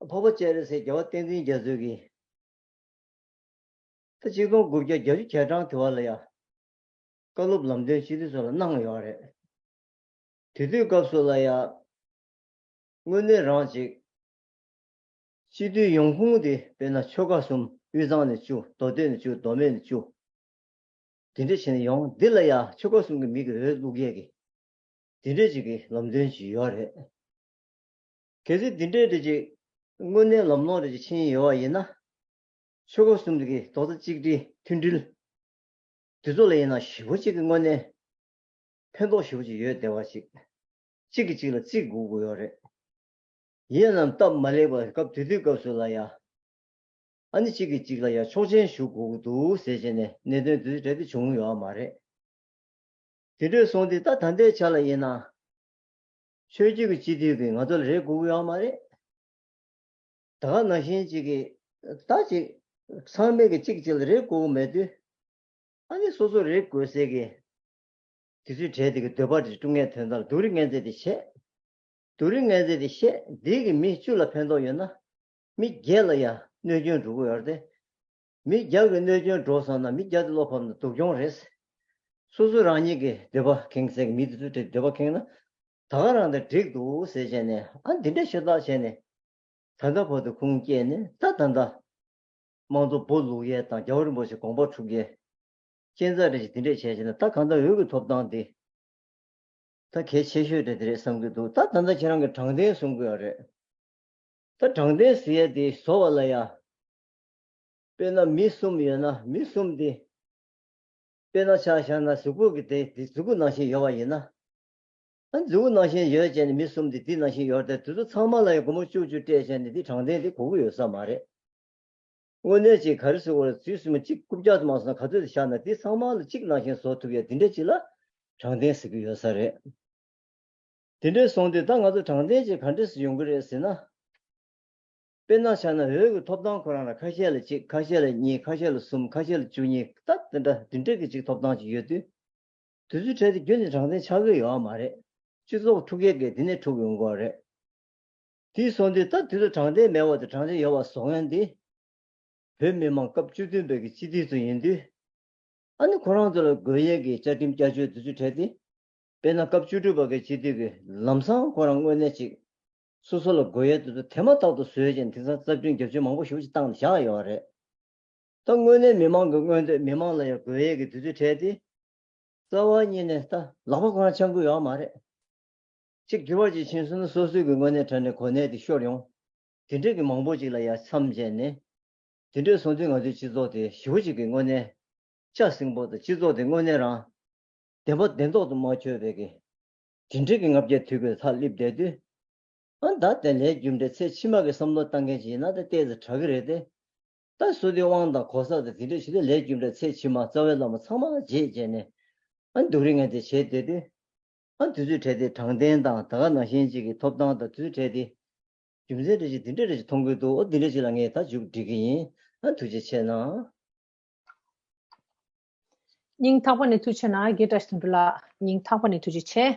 འཕགས་པ་སྤྱན་རས་གཟིགས་རྒྱལ་བ་བསྟན་འཛིན་རྒྱ་མཚོས་ཀྱིས། ད་ཆིག་སྟོང་དགུ་བརྒྱ་བརྒྱད་ཅུ་གྱ་གྲངས་དེ་བ་ལ་ཡ། བཀའ་སློབ་ལམ་སྟོན་སྤྱི་འཐུས་ཚོ་ལ་གནང་ཡོད་རེད། དེ་དུས་སྐབས་སུ་ལ་ཡ། དངོས་གནས་རང་ཅིག་སྤྱི་འཐུས་ཡོང་ཁུངས་དེ་དཔེར་ན་ཆོལ་ཁ་གསུམ། དབུས་གཙང་ནས་བཅུ། མདོ་སྟོད་ནས་བཅུ། མདོ་སྨད་ནས་བཅུ། དེ་འདྲ་བྱས་ནས་ཡོང་། འདི་ལ་ཡ་ཆོལ་ཁ་གསུམ་གྱི་མི་གི་འོས་བླུག་ཡས་ཀྱི་དེ་འདྲ་ཅིག་གི་ལམ་སྟོན་ཅིག་ཡོད་རེད། གལ་སྲིད་འདི་འདྲའི་འདྲ་ཅིག་དངོས་གནས་ལམ་ལྷོང་འདྲ་ཅིག་ཕྱིན་ཡོད་པ་ཡིན་ན། ཆོལ་ཁ་གསུམ་གྱི་རྡོག་རྩ་གཅིག་སྒྲིལ་མཐུན་སྒྲིལ་དེ་ཚོ་ལ་ཡིན་ན་ཞེ་པོ་ཅིག་གི་དངོས་གནས་ཕན་ཐོགས་ཞེ་པོ་ཅིག་ཡོད་བསྡད་པ་ཞིག་གཅིག་གིས་གཅིག་ལ་བརྩི་དགོས་ཀྱི་ཡོད་རེད། ཡིན་ནའང་སྟབས་མ་ལེགས་པར་སྐབས་དེ་དུས་སྐབས་སུ་ལ་ཡ། ཨ་ནི་གཅིག་གིས་གཅིག་ལ་ཡ་ཆོག་མཆན་ཞུ་དགོས་ཀྱི་འདུག་ཟེར་བྱས་ནས་གནད་དོན་དེ་འདྲ་དེ་བྱུང་ཡོད་མ་རེད། དེ་འདྲ་སོང་དུས་ད་ད་ལྟའི་ཆ་ལ་ཡིན་ན། ཆོས་བརྒྱུད་ཀྱི་སྤྱི་འཐུས་ཀྱིས་ང་ཚོ་ལ་རེ་དགོས་ཀྱི་ཡོད་མ་རེད། ད་ག་ནང་བཞིན་ཅིག་གིས་ད་ཅིག་ ཚང་མས་ཀྱི་གཅིག་གཅིག་ལ་རེ་དགོས་ཀྱི་མེད་དུས། ཨ་ནི་སོ་སོ་རེ་དགོས་སའི་གི་དེ་ཚོའི་གྲས་དེ་གི་འདོད་པ་དེ་སྐྲུན་མཁན་དོན་དག་ལ་སྡུག་རུས་ངན་ཚད་དེ་བྱས། སྡུག་རུས་ངན་ཚད་དེ་བྱས། འདི་གི་མི་བཅུ་ལ་ཕན་ཐོགས་ཡོད་ན། མི་བརྒྱད་ལ་ཡང་གནོད་སྐྱོན་འགྲོ་གི་ཡོད་རེད་དེ། མི་བརྒྱ་གི་གནོད་སྐྱོན་འགྲོ་སོང་ན་མི་བརྒྱ་དེ་བློ་ཕམ་ན་སྡུག་གྱོང་རེད། སོ་སོ་རང་ཉིད་ཀྱི་འདོད་པ་ཁེངས་སའི་མི་དེ་ཚོའི་གྲས་འདོད་པ་ཁེངས་ན། ད་ག་རང་དང་འགྲིག་འདུག་ཟེར་བྱས་ནས། ཨ་འདི་འདྲ་ཤ་སྟག་བྱས་ནས། ད་ལྟ་བར་དུ་ཁུངས་སྐྱེལ་ནས། ད་ད་ལྟ་དམངས་གཙོ་སྦོ་ལུག་ཡས་དང་རྒྱལ་བ་རིན་པོ་ཆེ་དགོངས་པ་འཁྲུག་ཡས། སྐྱོན་ཆ་རེ་ཞིག་འདི་འདྲས་བྱས་བྱས་ན། ད་གང་ལྟར་འོས་ཀྱི་ཐོབ་ཐང་འདི་ད་གལ་ཆེ་ཤོས་རེད། དེ་རེད་བསམ་གྱི་འདུག་ད་ད་ལྟ་ཁྱེད་རང་གི་དྲང་བདེན་གསུང་གི་ཡོད་རེད། ད་དྲང་བདེན་ཟེར་ཡས་དེ་བཟོ་བ་ལ་ཡ། དཔེར་ན་མི་གསུམ་ཡོད་ན། མི་གསུམ་དེ། དཔེར་ན་ཆ་བཞག་ན་གཟུགས་པོ་གི་དེ་དེ་གཟུགས་པོ་ནང་བཞིན་ཡོད་པ་ཡིན་ན། ཨ་གཟུགས་པོ་ནང་བཞིན་ཡོད་བྱས་ནས་མི་གསུམ་དེ་དེ་ནང་བཞིན་ཡོད་དེ། དེ་ཚོ་ཚང་མ་ལ་ཡང་སྒོར་མོ་བཅུ་བཅུ་སྤྲད་བྱས་ནས་དེ་དྲང་བདེན་དེ་དགོས་ཀྱི་ཡོད་ས་མ་རེད། དངོས་གནས་ཅིག་ག་རེ་ཟེར་དགོས་རེད། དུས་གསུམ་གཅིག་རྐུབ་བཀྱག་དུ་མ་སོང་ན་ག་ཚོད་དུ་བཞག་ན། དེ་ཚང་མ་ལ་གཅིག་ནང་བཞིན་བཟོ་ཐུབ་ཡ་དེ་འདྲ་ཅིག་ལ་དྲང་བདེན་ཟེར་གྱི་ཡོད་ས་རེད། དེ་འདྲ་སོང་དུས་ད་ང་ཚོ་དྲང་བདེན་ཅིག་ག་འདྲ་སེ་ཡོང་གི་རེད་ཟེར་ན། དཔེར་ན་ཆ་ན་འོས་ཀྱི་ཐོབ་ཐང་ཁོ་རང་ལ་ཁ་ཤས་ལ་གཅིག་ཁ་ཤས་ལ་གཉིས། ཁ་ཤས་ལ་གསུམ། ཁ་ཤས་ལ་བཅུ་གཉིས། ད་དེ་འདྲ་དེ་འདྲ་གི་ཅིག་ཐོབ་ཐང་ཅིག་ཡོད་དུས། དེ་ཚོའི་གྲས་དེ་རྒྱུན་ནས་དྲང་བདེན་ཆགས་ཀྱི་ཡོད་མ་རེད། སྤྱི་ཚོགས་འཁྲུག་རྐྱེན་གྱིས་དེ་ནས་འཁྲུག་ཡོང་གི་རེད། དེ་སོང་དུས་ད་དེ་ཚོ་དྲང་བདེན་མེད་པ་དང་དྲང་བདེན་ཡོད་པ་བཟོ་མཁན་དེ། བོད་མི་མང་སྐབས་བཅུ་བདུན་པའི་གི་སྤྱི་འཐུས་ཚོ་ཡིན་དུས། ཨ་ནི་ཁོ་རང་ཚོ་ལ་དགོས་ཡས་ཀྱི་བཅའ་ཁྲིམས་བསྐྱར་བཅོས་དེ་ཚོའི་གྲས་དེ། དཔེར་ན་སྐབས་བཅུ་དྲུག་པ་གི་སྤྱི་འཐུས་ཀྱི་ལམ་སང་ཁོ་རང་དངོས་གནས་ཅིག་སོ་སོ་ལ་དགོས་ཡས་དེ་ཚོ་དེ་མ་ཐག་ཏུ་བཟོས་ཀྱིན། དེང་སང་རྩ་ཁྲིམས་བརྒྱབ་བཅོས་མང་པོ་ཞེ་པོ་ཅིག་བཏང་བཞག་ཡོད་རེད། ད་དངོས་གནས་མི་མང་གི་མངོན་འདོད། མི་མང་ལ་ཡང་དགོས་ཡས་ཀྱི་དུས་ཚོད་འཕྲད་དེ། རྩ་བ་ཉིད་ནས་ད་ལག་པ་ཁོ་རང་འཆང་གི་ཡོད་མ་རེད། གཅིག་འགྱུར་བ་ཅིག་ཕྱིན་སོང་ན་སོ་སོའི་གི་དངོས་གནས་དྲང་གནས་གོ་གནས་དེ་ཤོར་ཡོང་། དེ་འདྲས་ཀྱི་མང་པོ་ཅིག་ལ་ཡ་མཚམས་བཅད་ནས། དེ་འདྲས་སོང་དུས་ང་ཚོའི་སྤྱི་ཚོགས་དེ་ཞེ་པོ་ཅིག་གི་དངོས་གནས་ཆགས་སྲིང་པོ་དང་། སྤྱི་ཚོགས་དེ་དངོས་གནས་རང་བདེན་པ་བདེན་ཐོག་ཏུ་མ་ཆོད་པའི་གི་དེ་འདྲས་ཀྱི་ལྔ་བརྒྱ་དུས་ཀྱི་མཐའ་སླེབས་བསྡད་དུས། ཨ་ད་དེ་ལས་རྒྱུ་འབྲས་ཚེ་ཕྱི་མ་གི་བསམ་བློ་བཏང་མཁན་ཞིག་ཡིན་ན་ད་ཏོག་ཙམ་དྲག་གི་རེད་དེ། ད་སུ་དེ་དབང་དང་གོ་ས་དང་དེ་འདྲས་ཞིག་དེ་ལས་རྒྱུ་འབྲས་ཚེ་ཕྱི་མ་རྩ་བའི་བླ་མ་ཚང་མ་བརྗེད་བྱས་ནས། ཨ་སྡུག་རུས་ངན་དེ་བྱས་བསྡད་དུས། ཨ་དུས་ཚོད་འཕྲད་དེ་དྲང་བདེན་དང་ད་ག་ནང་བཞིན་ཅིག་གི་ཐོབ་ཐང་དང་དུས་ཚོད་འཕྲད་དེ། རྒྱུ་མཚན་འདྲ་ཞིག་འདི་འདྲ་འདྲ་ཞིག་མཐོང་གི་འདུག་ཨོ་འདི་འདྲ་ཞིག་ལ་ངས་ད་མཇུག་སྒྲིལ་གི་ཡིན། ཨ་ཐུགས་རྗེ་ཆེ་གནང་། སྙིང་ཐག་པ་ནས་ཐུགས་རྗེ་ཆེ་གནང་། རྒན་བཀྲ་ཤིས་དོན་གྲུབ་ལགས། སྙིང་ཐག་པ་ནས་ཐུགས་རྗེ་ཆེ།